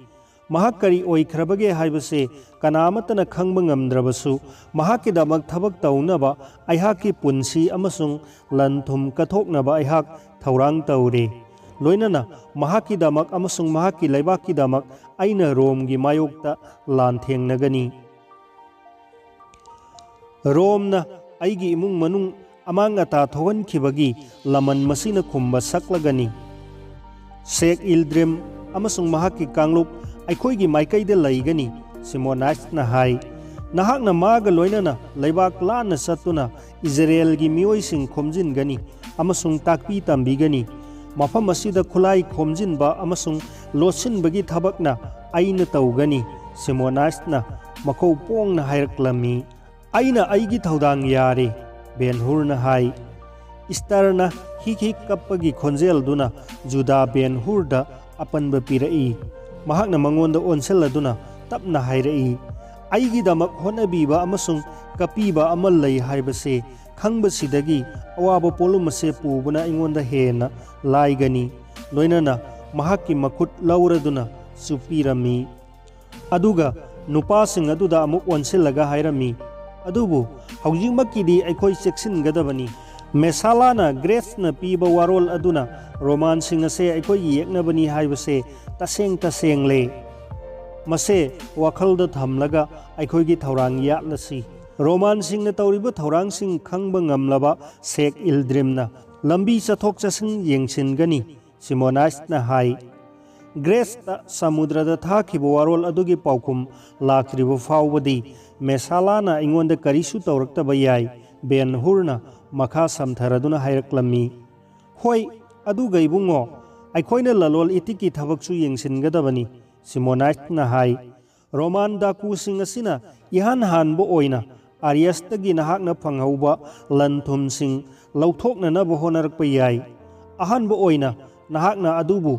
ꯃꯍꯥꯛ ꯀꯔꯤ ꯑꯣꯏꯈ꯭ꯔꯕꯒꯦ ꯍꯥꯏꯕꯁꯦ ꯀꯅꯥ ꯑꯃꯠꯇꯅ ꯈꯪꯕ ꯉꯝꯗ꯭ꯔꯕꯁꯨ, ꯃꯍꯥꯛꯀꯤꯗꯃꯛ ꯊꯕꯛ ꯇꯧꯅꯕ ꯑꯩꯍꯥꯛꯀꯤ ꯄꯨꯟꯁꯤ ꯑꯃꯁꯨꯡ ꯂꯟ ꯊꯨꯝ ꯀꯠꯊꯣꯛꯅꯕ ꯑꯩꯍꯥꯛ ꯊꯧꯔꯥꯡ ꯇꯧꯔꯦ꯫ ꯂꯣꯏꯅꯅ ꯃꯍꯥꯛꯀꯤꯗꯃꯛ ꯑꯃꯁꯨꯡ ꯃꯍꯥꯛꯀꯤ ꯂꯩꯕꯥꯛꯀꯤꯗꯃꯛ ꯑꯩꯅ ꯔꯣꯝꯒꯤ ꯃꯥꯌꯣꯛꯇ ꯂꯥꯟꯊꯦꯡꯅꯒꯅꯤ꯫ ꯔꯣꯝꯅ ꯑꯩꯒꯤ ꯏꯃꯨꯡ ꯃꯅꯨꯡ ꯑꯃꯥꯡ ꯑꯇꯥ ꯊꯣꯛꯍꯟꯈꯤꯕꯒꯤ ꯂꯃꯟ ꯃꯁꯤꯅ ꯈꯨꯝꯕ ꯁꯛꯂꯒꯅꯤ꯫ ꯁꯦꯛ ꯏꯜꯗ꯭ꯔꯤꯝ ꯑꯃꯁꯨꯡ ꯃꯍꯥꯛꯀꯤ ꯀꯥꯡꯂꯨꯞ ꯑꯩꯈꯣꯏꯒꯤ ꯃꯥꯏꯀꯩꯗ ꯂꯩꯒꯅꯤ, ꯁꯤꯃꯣꯅꯥꯏꯁꯅ ꯍꯥꯏ꯫ ꯅꯍꯥꯛꯅ ꯃꯥꯒ ꯂꯣꯏꯅꯅ ꯂꯩꯕꯥꯛ ꯂꯥꯟꯅ ꯆꯠꯇꯨꯅ ꯏꯖꯔꯦꯜꯒꯤ ꯃꯤꯑꯣꯏꯁꯤꯡ ꯈꯣꯝꯖꯤꯟꯒꯅꯤ ꯑꯃꯁꯨꯡ ꯇꯥꯛꯄꯤ ꯇꯝꯕꯤꯒꯅꯤ꯫ ꯃꯐꯝ ꯑꯁꯤꯗ ꯈꯨꯠꯂꯥꯏ ꯈꯣꯝꯖꯤꯟꯕ ꯑꯃꯁꯨꯡ ꯂꯣꯠꯁꯤꯟꯕꯒꯤ ꯊꯕꯛꯅ ꯑꯩꯅ ꯇꯧꯒꯅꯤ, ꯁꯤꯃꯣꯅꯥꯏꯁꯅ ꯃꯈꯧ ꯄꯣꯡꯅ ꯍꯥꯏꯔꯛꯂꯝꯃꯤ꯫ "ꯑꯩꯅ ꯑꯩꯒꯤ ꯊꯧꯗꯥꯡ ꯌꯥꯔꯦ", ꯕꯦꯟ ꯍꯨꯔꯅ ꯍꯥꯏ꯫ ꯏꯁꯇꯔꯅ ꯍꯤꯛ ꯍꯤꯛ ꯀꯞꯄꯒꯤ ꯈꯣꯟꯖꯦꯜꯗꯨꯅ ꯖꯨꯗꯥ ꯕꯦꯟ ꯍꯨꯔꯗ ꯑꯄꯟꯕ ꯄꯤꯔꯛꯏ꯫ ꯃꯍꯥꯛꯅ ꯃꯉꯣꯟꯗ ꯑꯣꯟꯁꯤꯜꯂꯗꯨꯅ ꯇꯞꯅ ꯍꯥꯏꯔꯛꯏ, "ꯑꯩꯒꯤꯗꯃꯛ ꯍꯣꯠꯅꯕꯤꯕ ꯑꯃꯁꯨꯡ ꯀꯞꯄꯤꯕ ꯑꯃ ꯂꯩ ꯍꯥꯏꯕꯁꯦ ꯈꯪꯕꯁꯤꯗꯒꯤ ꯑꯋꯥꯕ ꯄꯣꯠꯂꯨꯝ ꯑꯁꯦ ꯄꯨꯕꯅ ꯑꯩꯉꯣꯟꯗ ꯍꯦꯟꯅ ꯂꯥꯏꯒꯅꯤ"꯫ ꯂꯣꯏꯅꯅ ꯃꯍꯥꯛꯀꯤ ꯃꯈꯨꯠ ꯂꯧꯔꯗꯨꯅ ꯆꯨꯞꯄꯤꯔꯝꯃꯤ꯫ ꯑꯗꯨꯒ ꯅꯨꯄꯥꯁꯤꯡ ꯑꯗꯨꯗ ꯑꯃꯨꯛ ꯑꯣꯟꯁꯤꯜꯂꯒ ꯍꯥꯏꯔꯝꯃꯤ, "ꯑꯗꯨꯕꯨ ꯍꯧꯖꯤꯛꯃꯛꯀꯤꯗꯤ ꯑꯩꯈꯣꯏ ꯆꯦꯛꯁꯤꯟꯒꯗꯕꯅꯤ꯫ ꯃꯦꯁꯥꯂꯥꯅ ꯒ꯭ꯔꯦꯁꯅ ꯄꯤꯕ ꯋꯥꯔꯣꯜ ꯑꯗꯨꯅ ꯔꯣꯃꯥꯟꯁꯤꯡ ꯑꯁꯦ ꯑꯩꯈꯣꯏꯒꯤ ꯌꯦꯛꯅꯕꯅꯤ ꯍꯥꯏꯕꯁꯦ ꯇꯁꯦꯡ ꯇꯁꯦꯡꯂꯦ꯫ ꯃꯁꯦ ꯋꯥꯈꯜꯗ ꯊꯝꯂꯒ ꯑꯩꯈꯣꯏꯒꯤ ꯊꯧꯔꯥꯡ ꯌꯥꯠꯂꯁꯤ"꯫ ꯔꯣꯃꯥꯟꯁꯤꯡꯅ ꯇꯧꯔꯤꯕ ꯊꯧꯔꯥꯡꯁꯤꯡ ꯈꯪꯕ ꯉꯝꯂꯕ ꯁꯦꯛ ꯏꯜꯗ꯭ꯔꯤꯝꯅ ꯂꯝꯕꯤ ꯆꯠꯊꯣꯛ ꯆꯠꯁꯤꯟ ꯌꯦꯡꯁꯤꯟꯒꯅꯤ, ꯁꯤꯃꯣꯅꯥꯏꯁꯅ ꯍꯥꯏ꯫ ꯒ꯭ꯔꯦꯁꯇ ꯁꯃꯨꯗ꯭ꯔꯗ ꯊꯥꯈꯤꯕ ꯋꯥꯔꯣꯜ ꯑꯗꯨꯒꯤ ꯄꯥꯎꯈꯨꯝ ꯂꯥꯛꯇ꯭ꯔꯤꯕ ꯐꯥꯎꯕꯗꯤ ꯃꯦꯁꯥꯂꯥꯅ ꯑꯩꯉꯣꯟꯗ ꯀꯔꯤꯁꯨ ꯇꯧꯔꯛꯇꯕ ꯌꯥꯏ, ꯕꯦꯟ ꯍꯨꯔꯅ ꯃꯈꯥ ꯁꯝꯊꯔꯗꯨꯅ ꯍꯥꯏꯔꯛꯂꯝꯃꯤ꯫ ꯍꯣꯏ, ꯑꯗꯨꯒ ꯏꯕꯨꯡꯉꯣ, ꯑꯩꯈꯣꯏꯅ ꯂꯂꯣꯜ ꯏꯇꯤꯛꯀꯤ ꯊꯕꯛꯁꯨ ꯌꯦꯡꯁꯤꯟꯒꯗꯕꯅꯤ, ꯁꯤꯃꯣꯅꯥꯏꯁꯅ ꯍꯥꯏ꯫ ꯔꯣꯃꯥꯟ ꯗꯥꯀꯨꯁꯤꯡ ꯑꯁꯤꯅ ꯏꯍꯥꯟ ꯍꯥꯟꯕ ꯑꯣꯏꯅ ꯑꯥꯔꯤꯌꯁꯇꯒꯤ ꯅꯍꯥꯛꯅ ꯐꯪꯍꯧꯕ ꯂꯟ ꯊꯨꯝꯁꯤꯡ ꯂꯧꯊꯣꯛꯅꯅꯕ ꯍꯣꯠꯅꯔꯛꯄ ꯌꯥꯏ꯫ ꯑꯍꯥꯟꯕ ꯑꯣꯏꯅ ꯅꯍꯥꯛꯅ ꯑꯗꯨꯕꯨ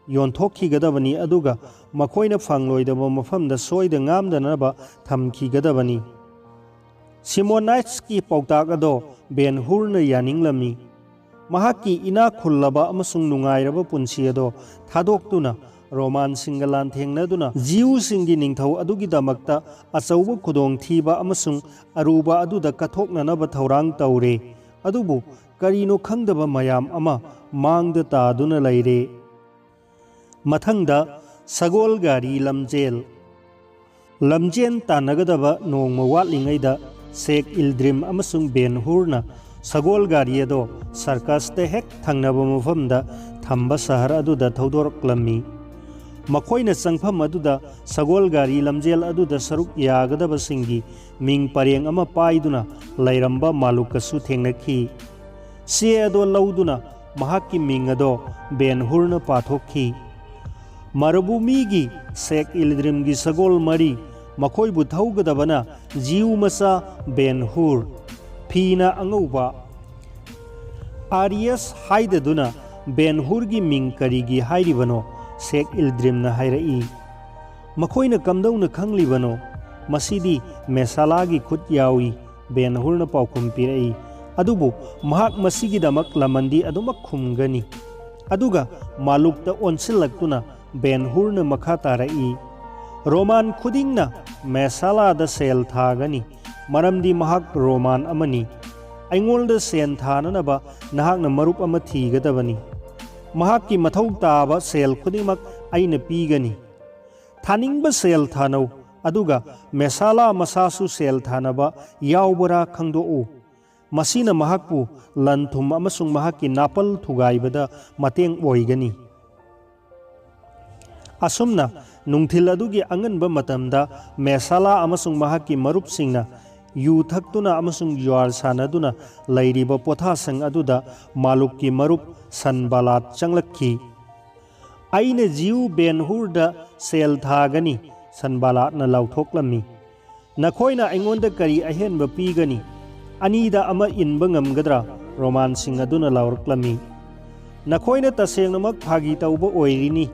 ꯌꯣꯟꯊꯣꯛꯈꯤꯒꯗꯕꯅꯤ, ꯑꯗꯨꯒ ꯃꯈꯣꯏꯅ ꯐꯪꯂꯣꯏꯗꯕ ꯃꯐꯝꯗ ꯁꯣꯏꯗ ꯉꯥꯝꯗꯅꯕ ꯊꯝꯈꯤꯒꯗꯕꯅꯤ꯫ ꯁꯤꯃꯣꯅꯥꯏꯠꯁꯀꯤ ꯄꯥꯎꯇꯥꯛ ꯑꯗꯣ ꯕꯦꯟ ꯍꯨꯔꯅ ꯌꯥꯅꯤꯡꯂꯝꯃꯤ꯫ ꯃꯍꯥꯛꯀꯤ ꯏꯅꯥꯛ ꯈꯨꯜꯂꯕ ꯑꯃꯁꯨꯡ ꯅꯨꯡꯉꯥꯏꯔꯕ ꯄꯨꯟꯁꯤ ꯑꯗꯣ ꯊꯥꯗꯣꯛꯇꯨꯅ ꯔꯣꯃꯥꯟꯁꯤꯡꯒ ꯂꯥꯟꯊꯦꯡꯅꯗꯨꯅ ꯖꯤꯎꯁꯤꯡꯒꯤ ꯅꯤꯡꯊꯧ ꯑꯗꯨꯒꯤꯗꯃꯛꯇ ꯑꯆꯧꯕ ꯈꯨꯗꯣꯡꯊꯤꯕ ꯑꯃꯁꯨꯡ ꯑꯔꯨꯕ ꯑꯗꯨꯗ ꯀꯠꯊꯣꯛꯅꯅꯕ ꯊꯧꯔꯥꯡ ꯇꯧꯔꯦ꯫ ꯑꯗꯨꯕꯨ ꯀꯔꯤꯅꯣ ꯈꯪꯗꯕ ꯃꯌꯥꯝ ꯑꯃ ꯃꯥꯡꯗ ꯇꯥꯗꯨꯅ ꯂꯩꯔꯦ꯫ ꯃꯊꯪꯗ ꯁꯒꯣꯜ ꯒꯥꯔꯤ ꯂꯝꯖꯦꯜ꯫ ꯂꯝꯖꯦꯟ ꯇꯥꯟꯅꯒꯗꯕ ꯅꯣꯡꯃ ꯋꯥꯠꯂꯤꯉꯩꯗ ꯁꯦꯛ ꯏꯜꯗ꯭ꯔꯤꯝ ꯑꯃꯁꯨꯡ ꯕꯦꯟ ꯍꯨꯔꯅ ꯁꯒꯣꯜ ꯒꯥꯔꯤ ꯑꯗꯣ ꯁꯔꯀꯁꯇ ꯍꯦꯛ ꯊꯪꯅꯕ ꯃꯐꯝꯗ ꯊꯝꯕ ꯁꯍꯔ ꯑꯗꯨꯗ ꯊꯧꯗꯣꯔꯛꯂꯝꯃꯤ꯫ ꯃꯈꯣꯏꯅ ꯆꯪꯐꯝ ꯑꯗꯨꯗ ꯁꯒꯣꯜ ꯒꯥꯔꯤ ꯂꯝꯖꯦꯜ ꯑꯗꯨꯗ ꯁꯔꯨꯛ ꯌꯥꯒꯗꯕꯁꯤꯡꯒꯤ ꯃꯤꯡ ꯄꯔꯦꯡ ꯑꯃ ꯄꯥꯏꯗꯨꯅ ꯂꯩꯔꯝꯕ ꯃꯥꯂꯨꯛꯀꯁꯨ ꯊꯦꯡꯅꯈꯤ꯫ ꯆꯦ ꯑꯗꯣ ꯂꯧꯗꯨꯅ ꯃꯍꯥꯛꯀꯤ ꯃꯤꯡ ꯑꯗꯣ ꯕꯦꯟ ꯍꯨꯔꯅ ꯄꯥꯊꯣꯛꯈꯤ꯫ ꯃꯔꯨꯚꯨꯃꯤꯒꯤ ꯁꯦꯛ ꯏꯂꯗ꯭ꯔꯤꯝꯒꯤ ꯁꯒꯣꯜ ꯃꯔꯤ, ꯃꯈꯣꯏꯕꯨ ꯊꯧꯒꯗꯕꯅ ꯖꯤꯎ ꯃꯆꯥ ꯕꯦꯟ ꯍꯨꯔ, ꯐꯤꯅ ꯑꯉꯧꯕ꯫ ꯑꯥꯔꯤꯌꯁ ꯍꯥꯏꯗꯗꯨꯅ ꯕꯦꯟ ꯍꯨꯔꯒꯤ ꯃꯤꯡ ꯀꯔꯤꯒꯤ ꯍꯥꯏꯔꯤꯕꯅꯣ? ꯁꯦꯛ ꯏꯜꯗ꯭ꯔꯤꯝꯅ ꯍꯥꯏꯔꯛꯏ꯫ ꯃꯈꯣꯏꯅ ꯀꯝꯗꯧꯅ ꯈꯪꯂꯤꯕꯅꯣ? ꯃꯁꯤꯗꯤ ꯃꯦꯁꯥꯂꯥꯒꯤ ꯈꯨꯠ ꯌꯥꯎꯏ, ꯕꯦꯟ ꯍꯨꯔꯅ ꯄꯥꯎꯈꯨꯝ ꯄꯤꯔꯛꯏ꯫ ꯑꯗꯨꯕꯨ ꯃꯍꯥꯛ ꯃꯁꯤꯒꯤꯗꯃꯛ ꯂꯃꯟꯗꯤ ꯑꯗꯨꯃꯛ ꯈꯨꯝꯒꯅꯤ꯫ ꯑꯗꯨꯒ ꯃꯥꯂꯨꯛꯇ ꯑꯣꯟꯁꯤꯜꯂꯛꯇꯨꯅ ꯕꯦꯟ ꯍꯨꯔꯅ ꯃꯈꯥ ꯇꯥꯔꯛꯏ, ꯔꯣꯃꯥꯟ ꯈꯨꯗꯤꯡꯅ ꯃꯦꯁꯥꯂꯥꯗ ꯁꯦꯜ ꯊꯥꯒꯅꯤ, ꯃꯔꯝꯗꯤ ꯃꯍꯥꯛ ꯔꯣꯃꯥꯟ ꯑꯃꯅꯤ꯫ ꯑꯩꯉꯣꯟꯗ ꯁꯦꯟ ꯊꯥꯅꯅꯕ ꯅꯍꯥꯛꯅ ꯃꯔꯨꯞ ꯑꯃ ꯊꯤꯒꯗꯕꯅꯤ꯫ ꯃꯍꯥꯛꯀꯤ ꯃꯊꯧ ꯇꯥꯕ ꯁꯦꯜ ꯈꯨꯗꯤꯡꯃꯛ ꯑꯩꯅ ꯄꯤꯒꯅꯤ꯫ ꯊꯥꯅꯤꯡꯕ ꯁꯦꯜ ꯊꯥꯅꯧ, ꯑꯗꯨꯒ ꯃꯦꯁꯥꯂꯥ ꯃꯁꯥꯁꯨ ꯁꯦꯜ ꯊꯥꯅꯕ ꯌꯥꯎꯕ꯭ꯔꯥ ꯈꯪꯗꯣꯛꯎ꯫ ꯃꯁꯤꯅ ꯃꯍꯥꯛꯄꯨ ꯂꯟ-ꯊꯨꯝ ꯑꯃꯁꯨꯡ ꯃꯍꯥꯛꯀꯤ ꯅꯥꯄꯜ ꯊꯨꯒꯥꯏꯕꯗ ꯃꯇꯦꯡ ꯑꯣꯏꯒꯅꯤ꯫ ꯑꯁꯨꯝꯅ ꯅꯨꯡꯊꯤꯜ ꯑꯗꯨꯒꯤ ꯑꯉꯟꯕ ꯃꯇꯝꯗ ꯃꯦꯁꯥꯂꯥ ꯑꯃꯁꯨꯡ ꯃꯍꯥꯛꯀꯤ ꯃꯔꯨꯞꯁꯤꯡꯅ ꯌꯨ ꯊꯛꯇꯨꯅ ꯑꯃꯁꯨꯡ ꯖꯨꯋꯥꯔ ꯁꯥꯟꯅꯗꯨꯅ ꯂꯩꯔꯤꯕ ꯄꯣꯊꯥꯁꯪ ꯑꯗꯨꯗ ꯃꯥꯂꯨꯛꯀꯤ ꯃꯔꯨꯞ ꯁꯟꯕꯥꯂꯥꯠ ꯆꯪꯂꯛꯈꯤ꯫ "ꯑꯩꯅ ꯖꯤꯎ ꯕꯦꯟ ꯍꯨꯔꯗ ꯁꯦꯜ ꯊꯥꯒꯅꯤ," ꯁꯟꯕꯥꯂꯥꯠꯅ ꯂꯥꯎꯊꯣꯛꯂꯝꯃꯤ꯫ "ꯅꯈꯣꯏꯅ ꯑꯩꯉꯣꯟꯗ ꯀꯔꯤ ꯑꯍꯦꯟꯕ ꯄꯤꯒꯅꯤ? ꯑꯅꯤꯗ ꯑꯃ ꯏꯟꯕ ꯉꯝꯒꯗ꯭ꯔꯥ?" ꯔꯣꯃꯥꯟꯁꯤꯡ ꯑꯗꯨꯅ ꯂꯥꯎꯔꯛꯂꯝꯃꯤ꯫ "ꯅꯈꯣꯏꯅ ꯇꯁꯦꯡꯅꯃꯛ ꯐꯥꯒꯤ ꯇꯧꯕ ꯑꯣꯏꯔꯤꯅꯤ꯫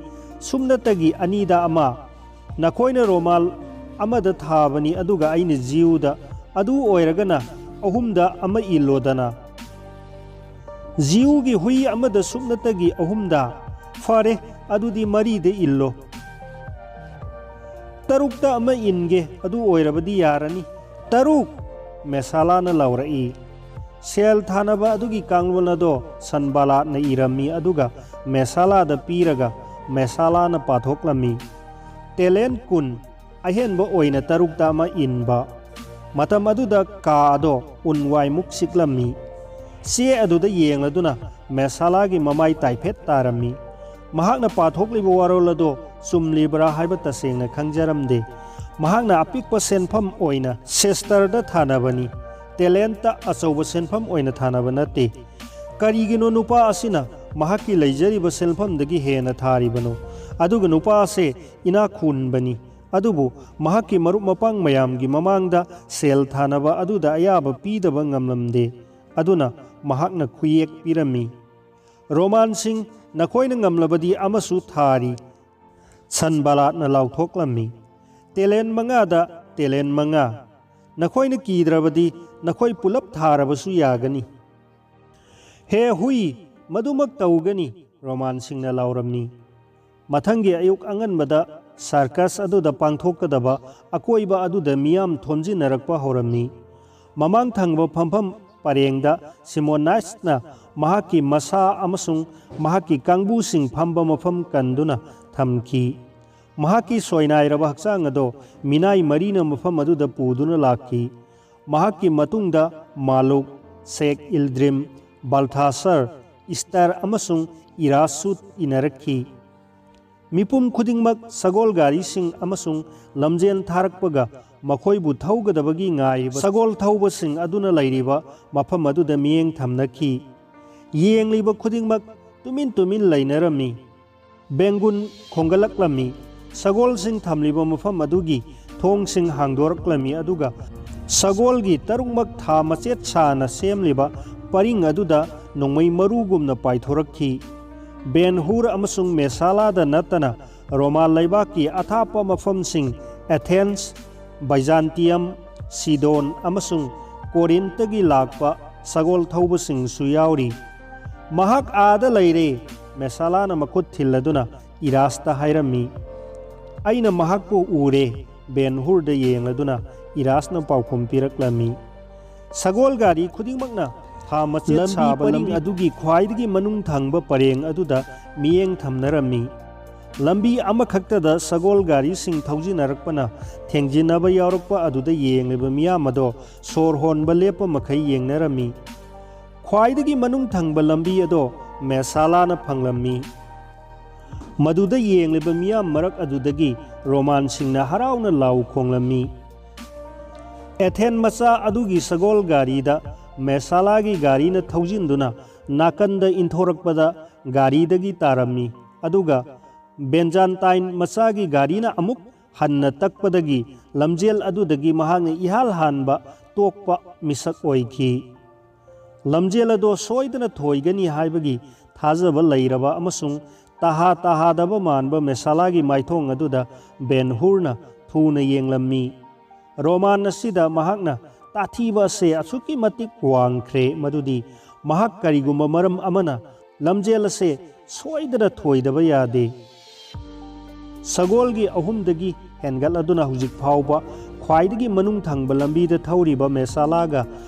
ꯁꯨꯞꯅꯇꯒꯤ ꯑꯅꯤꯗ ꯑꯃ꯫ ꯅꯈꯣꯏꯅ ꯔꯣꯃꯥꯜ ꯑꯃꯗ ꯊꯥꯕꯅꯤ, ꯑꯗꯨꯒ ꯑꯩꯅ ꯖꯤꯎꯗ꯫ ꯑꯗꯨ ꯑꯣꯏꯔꯒꯅ ꯑꯍꯨꯝꯗ ꯑꯃ ꯏꯜꯂꯣꯗꯅ꯫ ꯖꯤꯎꯒꯤ ꯍꯨꯏ ꯑꯃꯗ ꯁꯨꯞꯅꯇꯒꯤ ꯑꯍꯨꯝꯗ꯫ ꯐꯔꯦ, ꯑꯗꯨꯗꯤ ꯃꯔꯤꯗ ꯏꯜꯂꯣ꯫ ꯇꯔꯨꯛꯇ ꯑꯃ ꯏꯟꯒꯦ, ꯑꯗꯨ ꯑꯣꯏꯔꯕꯗꯤ ꯌꯥꯔꯅꯤ꯫ ꯇꯔꯨꯛ!" ꯃꯦꯁꯥꯂꯥꯅ ꯂꯥꯎꯔꯛꯏ꯫ ꯁꯦꯜ ꯊꯥꯅꯕ ꯑꯗꯨꯒꯤ ꯀꯥꯡꯂꯣꯟ ꯑꯗꯣ ꯁꯟꯕꯥꯂꯥꯠꯅ ꯏꯔꯝꯃꯤ, ꯑꯗꯨꯒ ꯃꯦꯁꯥꯂꯥꯗ ꯄꯤꯔꯒ ꯃꯦꯁꯥꯂꯥꯅ ꯄꯥꯊꯣꯛꯂꯝꯃꯤ꯫ "ꯇꯦꯂꯦꯟ ꯀꯨꯟ, ꯑꯍꯦꯟꯕ ꯑꯣꯏꯅ ꯇꯔꯨꯛꯇ ꯑꯃ ꯏꯟꯕ꯫" ꯃꯇꯝ ꯑꯗꯨꯗ ꯀꯥ ꯑꯗꯣ ꯎꯟ ꯋꯥꯏꯃꯨꯛ ꯁꯤꯛꯂꯝꯃꯤ꯫ ꯆꯦ ꯑꯗꯨꯗ ꯌꯦꯡꯂꯗꯨꯅ ꯃꯦꯁꯥꯂꯥꯒꯤ ꯃꯃꯥꯏ ꯇꯥꯏꯐꯦꯠ ꯇꯥꯔꯝꯃꯤ꯫ ꯃꯍꯥꯛꯅ ꯄꯥꯊꯣꯛꯂꯤꯕ ꯋꯥꯔꯣꯜ ꯑꯗꯣ ꯆꯨꯝꯂꯤꯕ꯭ꯔꯥ ꯍꯥꯏꯕ ꯇꯁꯦꯡꯅ ꯈꯪꯖꯔꯝꯗꯦ꯫ ꯃꯍꯥꯛꯅ ꯑꯄꯤꯛꯄ ꯁꯦꯟꯐꯝ ꯑꯣꯏꯅ ꯁꯦꯁꯇꯔꯗ ꯊꯥꯅꯕꯅꯤ, ꯇꯦꯂꯦꯟꯇ ꯑꯆꯧꯕ ꯁꯦꯟꯐꯝ ꯑꯣꯏꯅ ꯊꯥꯅꯕ ꯅꯠꯇꯦ꯫ ꯀꯔꯤꯒꯤꯅꯣ ꯅꯨꯄꯥ ꯑꯁꯤꯅ ꯃꯍꯥꯛꯀꯤ ꯂꯩꯖꯔꯤꯕ ꯁꯦꯟꯐꯝꯗꯒꯤ ꯍꯦꯟꯅ ꯊꯥꯔꯤꯕꯅꯣ? ꯑꯗꯨꯒ ꯅꯨꯄꯥ ꯑꯁꯦ ꯏꯅꯥꯛ ꯈꯨꯟꯕꯅꯤ, ꯑꯗꯨꯕꯨ ꯃꯍꯥꯛꯀꯤ ꯃꯔꯨꯞ ꯃꯄꯥꯡ ꯃꯌꯥꯝꯒꯤ ꯃꯃꯥꯡꯗ ꯁꯦꯜ ꯊꯥꯅꯕ ꯑꯗꯨꯗ ꯑꯌꯥꯕ ꯄꯤꯗꯕ ꯉꯝꯂꯝꯗꯦ꯫ ꯑꯗꯨꯅ ꯃꯍꯥꯛꯅ ꯈꯨꯌꯦꯛ ꯄꯤꯔꯝꯃꯤ꯫ "ꯔꯣꯃꯥꯟꯁꯤꯡ, ꯅꯈꯣꯏꯅ ꯉꯝꯂꯕꯗꯤ ꯑꯃꯁꯨ ꯊꯥꯔꯤ꯫" ꯁꯟꯕꯥꯂꯥꯠꯅ ꯂꯥꯎꯊꯣꯛꯂꯝꯃꯤ꯫ "ꯇꯦꯂꯦꯟ ꯃꯉꯥꯗ ꯇꯦꯂꯦꯟ ꯃꯉꯥ꯫ ꯅꯈꯣꯏꯅ ꯀꯤꯗ꯭ꯔꯕꯗꯤ ꯅꯈꯣꯏ ꯄꯨꯂꯞ ꯊꯥꯔꯕꯁꯨ ꯌꯥꯒꯅꯤ꯫" "ꯍꯦ ꯍꯨꯏ, ꯃꯗꯨꯃꯛ ꯇꯧꯒꯅꯤ!" ꯔꯣꯃꯥꯟꯁꯤꯡꯅ ꯂꯥꯎꯔꯝꯃꯤ꯫ ꯃꯊꯪꯒꯤ ꯑꯌꯨꯛ ꯑꯉꯟꯕꯗ ꯁꯔꯀꯁ ꯑꯗꯨꯗ ꯄꯥꯡꯊꯣꯛꯀꯗꯕ ꯑꯀꯣꯏꯕ ꯑꯗꯨꯗ ꯃꯤꯌꯥꯝ ꯊꯣꯝꯖꯤꯟꯅꯔꯛꯄ ꯍꯧꯔꯝꯃꯤ꯫ ꯃꯃꯥꯡ ꯊꯪꯕ ꯐꯝꯐꯝ ꯄꯔꯦꯡꯗ ꯁꯤꯃꯣꯅꯥꯏꯁꯅ ꯃꯍꯥꯛꯀꯤ ꯃꯁꯥ ꯑꯃꯁꯨꯡ ꯃꯍꯥꯛꯀꯤ ꯀꯥꯡꯕꯨꯁꯤꯡ ꯐꯝꯕ ꯃꯐꯝ ꯀꯟꯗꯨꯅ ꯊꯝꯈꯤ꯫ ꯃꯍꯥꯛꯀꯤ ꯁꯣꯏꯅꯥꯏꯔꯕ ꯍꯛꯆꯥꯡ ꯑꯗꯣ ꯃꯤꯅꯥꯏ ꯃꯔꯤꯅ ꯃꯐꯝ ꯑꯗꯨꯗ ꯄꯨꯗꯨꯅ ꯂꯥꯛꯈꯤ꯫ ꯃꯍꯥꯛꯀꯤ ꯃꯇꯨꯡꯗ ꯃꯥꯂꯨꯛ, ꯁꯦꯛ ꯏꯜꯗ꯭ꯔꯤꯝ, ꯕꯜꯊꯥꯁꯔ, ꯏꯁꯇꯔ ꯑꯃꯁꯨꯡ ꯏꯔꯥꯁꯁꯨ ꯏꯟꯅꯔꯛꯈꯤ꯫ ꯃꯤꯄꯨꯝ ꯈꯨꯗꯤꯡꯃꯛ ꯁꯒꯣꯜ ꯒꯥꯔꯤꯁꯤꯡ ꯑꯃꯁꯨꯡ ꯂꯝꯖꯦꯜ ꯊꯥꯔꯛꯄꯒ ꯃꯈꯣꯏꯕꯨ ꯊꯧꯒꯗꯕꯒꯤ ꯉꯥꯏꯔꯤꯕ ꯁꯒꯣꯜ ꯊꯧꯕꯁꯤꯡ ꯑꯗꯨꯅ ꯂꯩꯔꯤꯕ ꯃꯐꯝ ꯑꯗꯨꯗ ꯃꯤꯠꯌꯦꯡ ꯊꯝꯅꯈꯤ꯫ ꯌꯦꯡꯂꯤꯕ ꯈꯨꯗꯤꯡꯃꯛ ꯇꯨꯃꯤꯟ ꯇꯨꯃꯤꯟ ꯂꯩꯅꯔꯝꯃꯤ꯫ ꯕꯦꯡꯒꯨꯟ ꯈꯣꯡꯒꯠꯂꯛꯂꯝꯃꯤ꯫ ꯁꯒꯣꯜꯁꯤꯡ ꯊꯝꯂꯤꯕ ꯃꯐꯝ ꯑꯗꯨꯒꯤ ꯊꯣꯡꯁꯤꯡ ꯍꯥꯡꯗꯣꯔꯛꯂꯝꯃꯤ, ꯑꯗꯨꯒ ꯁꯒꯣꯜꯒꯤ ꯇꯔꯨꯛꯃꯛ ꯊꯥ ꯃꯆꯦꯠ ꯁꯥꯅ ꯁꯦꯝꯂꯤꯕ ꯄꯔꯤꯡ ꯑꯗꯨꯗ ꯅꯣꯡꯃꯩ ꯃꯔꯨꯒꯨꯝꯅ ꯄꯥꯏꯊꯣꯔꯛꯈꯤ꯫ ꯕꯦꯟ ꯍꯨꯔ ꯑꯃꯁꯨꯡ ꯃꯦꯁꯥꯂꯥꯗ ꯅꯠꯇꯅ ꯔꯣꯃꯥ ꯂꯩꯕꯥꯛꯀꯤ ꯑꯊꯥꯞꯄ ꯃꯐꯝꯁꯤꯡ ꯑꯦꯊꯦꯟꯁ, ꯕꯥꯏꯖꯥꯟꯇꯤꯌꯝ, ꯁꯤꯗꯣꯟ ꯑꯃꯁꯨꯡ ꯀꯣꯔꯤꯟꯇꯒꯤ ꯂꯥꯛꯄ ꯁꯒꯣꯜ ꯊꯧꯕꯁꯤꯡꯁꯨ ꯌꯥꯎꯔꯤ꯫ "ꯃꯍꯥꯛ ꯑꯥꯗ ꯂꯩꯔꯦ," ꯃꯦꯁꯥꯂꯥꯅ ꯃꯈꯨꯠ ꯊꯤꯜꯂꯗꯨꯅ ꯏꯔꯥꯁꯇ ꯍꯥꯏꯔꯝꯃꯤ꯫ "ꯑꯩꯅ ꯃꯍꯥꯛꯄꯨ ꯎꯔꯦ," ꯕꯦꯟ ꯍꯨꯔꯗ ꯌꯦꯡꯂꯗꯨꯅ ꯏꯔꯥꯁꯅ ꯄꯥꯎꯈꯨꯝ ꯄꯤꯔꯛꯂꯝꯃꯤ꯫ ꯁꯒꯣꯜ ꯒꯥꯔꯤ ꯈꯨꯗꯤꯡꯃꯛꯅ ꯊꯥ ꯃꯆꯦꯠ ꯂꯝꯕꯤ ꯁꯥꯕ ꯄꯔꯤꯡ ꯂꯝꯕꯤ ꯑꯗꯨꯒꯤ ꯈ꯭ꯋꯥꯏꯗꯒꯤ ꯃꯅꯨꯡ ꯊꯪꯕ ꯄꯔꯦꯡ ꯑꯗꯨꯗ ꯃꯤꯠꯌꯦꯡ ꯊꯝꯅꯔꯝꯃꯤ꯫ ꯂꯝꯕꯤ ꯑꯃꯈꯛꯇꯗ ꯁꯒꯣꯜ ꯒꯥꯔꯤꯁꯤꯡ ꯊꯧꯖꯤꯟꯅꯔꯛꯄꯅ ꯊꯦꯡꯖꯤꯟꯅꯕ ꯌꯥꯎꯔꯛꯄ ꯑꯗꯨꯗ ꯌꯦꯡꯂꯤꯕ ꯃꯤꯌꯥꯝ ꯑꯗꯣ ꯁꯣꯔ ꯍꯣꯟꯕ ꯂꯦꯞꯄ ꯃꯈꯩ ꯌꯦꯡꯅꯔꯝꯃꯤ꯫ ꯈ꯭ꯋꯥꯏꯗꯒꯤ ꯃꯅꯨꯡ ꯊꯪꯕ ꯂꯝꯕꯤ ꯑꯗꯣ ꯃꯦꯁꯥꯂꯥꯅ ꯐꯪꯂꯝꯃꯤ꯫ ꯃꯗꯨꯗ ꯌꯦꯡꯂꯤꯕ ꯃꯤꯌꯥꯝ ꯃꯔꯛ ꯑꯗꯨꯗꯒꯤ ꯔꯣꯃꯥꯟꯁꯤꯡꯅ ꯍꯔꯥꯎꯅ ꯂꯥꯎ ꯈꯣꯡꯂꯝꯃꯤ꯫ ꯑꯦꯊꯦꯟ ꯃꯆꯥ ꯑꯗꯨꯒꯤ ꯁꯒꯣꯜ ꯒꯥꯔꯤꯗ ꯃꯦꯁꯥꯂꯥꯒꯤ ꯒꯥꯔꯤꯅ ꯊꯧꯖꯤꯟꯗꯨꯅ ꯅꯥꯀꯟꯗ ꯏꯟꯊꯣꯔꯛꯄꯗ ꯒꯥꯔꯤꯗꯒꯤ ꯇꯥꯔꯝꯃꯤ, ꯑꯗꯨꯒ ꯕꯦꯟꯖꯥꯟꯇꯥꯏꯟ ꯃꯆꯥꯒꯤ ꯒꯥꯔꯤꯅ ꯑꯃꯨꯛ ꯍꯟꯅ ꯇꯛꯄꯗꯒꯤ ꯂꯝꯖꯦꯜ ꯑꯗꯨꯗꯒꯤ ꯃꯍꯥꯛꯅ ꯏꯍꯥꯟ ꯍꯥꯟꯕ ꯇꯣꯛꯄ ꯃꯤꯁꯛ ꯑꯣꯏꯈꯤ꯫ ꯂꯝꯖꯦꯜ ꯑꯗꯣ ꯁꯣꯏꯗꯅ ꯊꯣꯏꯒꯅꯤ ꯍꯥꯏꯕꯒꯤ ꯊꯥꯖꯕ ꯂꯩꯔꯕ ꯑꯃꯁꯨꯡ ꯇꯍꯥ ꯇꯍꯥꯗꯕ ꯃꯥꯟꯕ ꯃꯦꯁꯥꯂꯥꯒꯤ ꯃꯥꯏꯊꯣꯡ ꯑꯗꯨꯗ ꯕꯦꯟ ꯍꯨꯔꯅ ꯊꯨꯅ ꯌꯦꯡꯂꯝꯃꯤ꯫ ꯔꯣꯃꯥꯟ ꯑꯁꯤꯗ ꯃꯍꯥꯛꯅ ꯇꯥꯊꯤꯕ ꯑꯁꯦ ꯑꯁꯨꯛꯀꯤ ꯃꯇꯤꯛ ꯋꯥꯡꯈ꯭ꯔꯦ ꯃꯗꯨꯗꯤ ꯃꯍꯥꯛ ꯀꯔꯤꯒꯨꯝꯕ ꯃꯔꯝ ꯑꯃꯅ ꯂꯝꯖꯦꯜ ꯑꯁꯦ ꯁꯣꯏꯗꯅ ꯊꯣꯏꯗꯕ ꯌꯥꯗꯦ꯫ ꯁꯒꯣꯜꯒꯤ ꯑꯍꯨꯝꯗꯒꯤ ꯍꯦꯟꯒꯠꯂꯗꯨꯅ ꯍꯧꯖꯤꯛ ꯐꯥꯎꯕ ꯈ꯭ꯋꯥꯏꯗꯒꯤ ꯃꯅꯨꯡ ꯊꯪꯕ ꯂꯝꯕꯤꯗ ꯊꯧꯔꯤꯕ ꯃꯦꯁꯥꯂꯥꯒ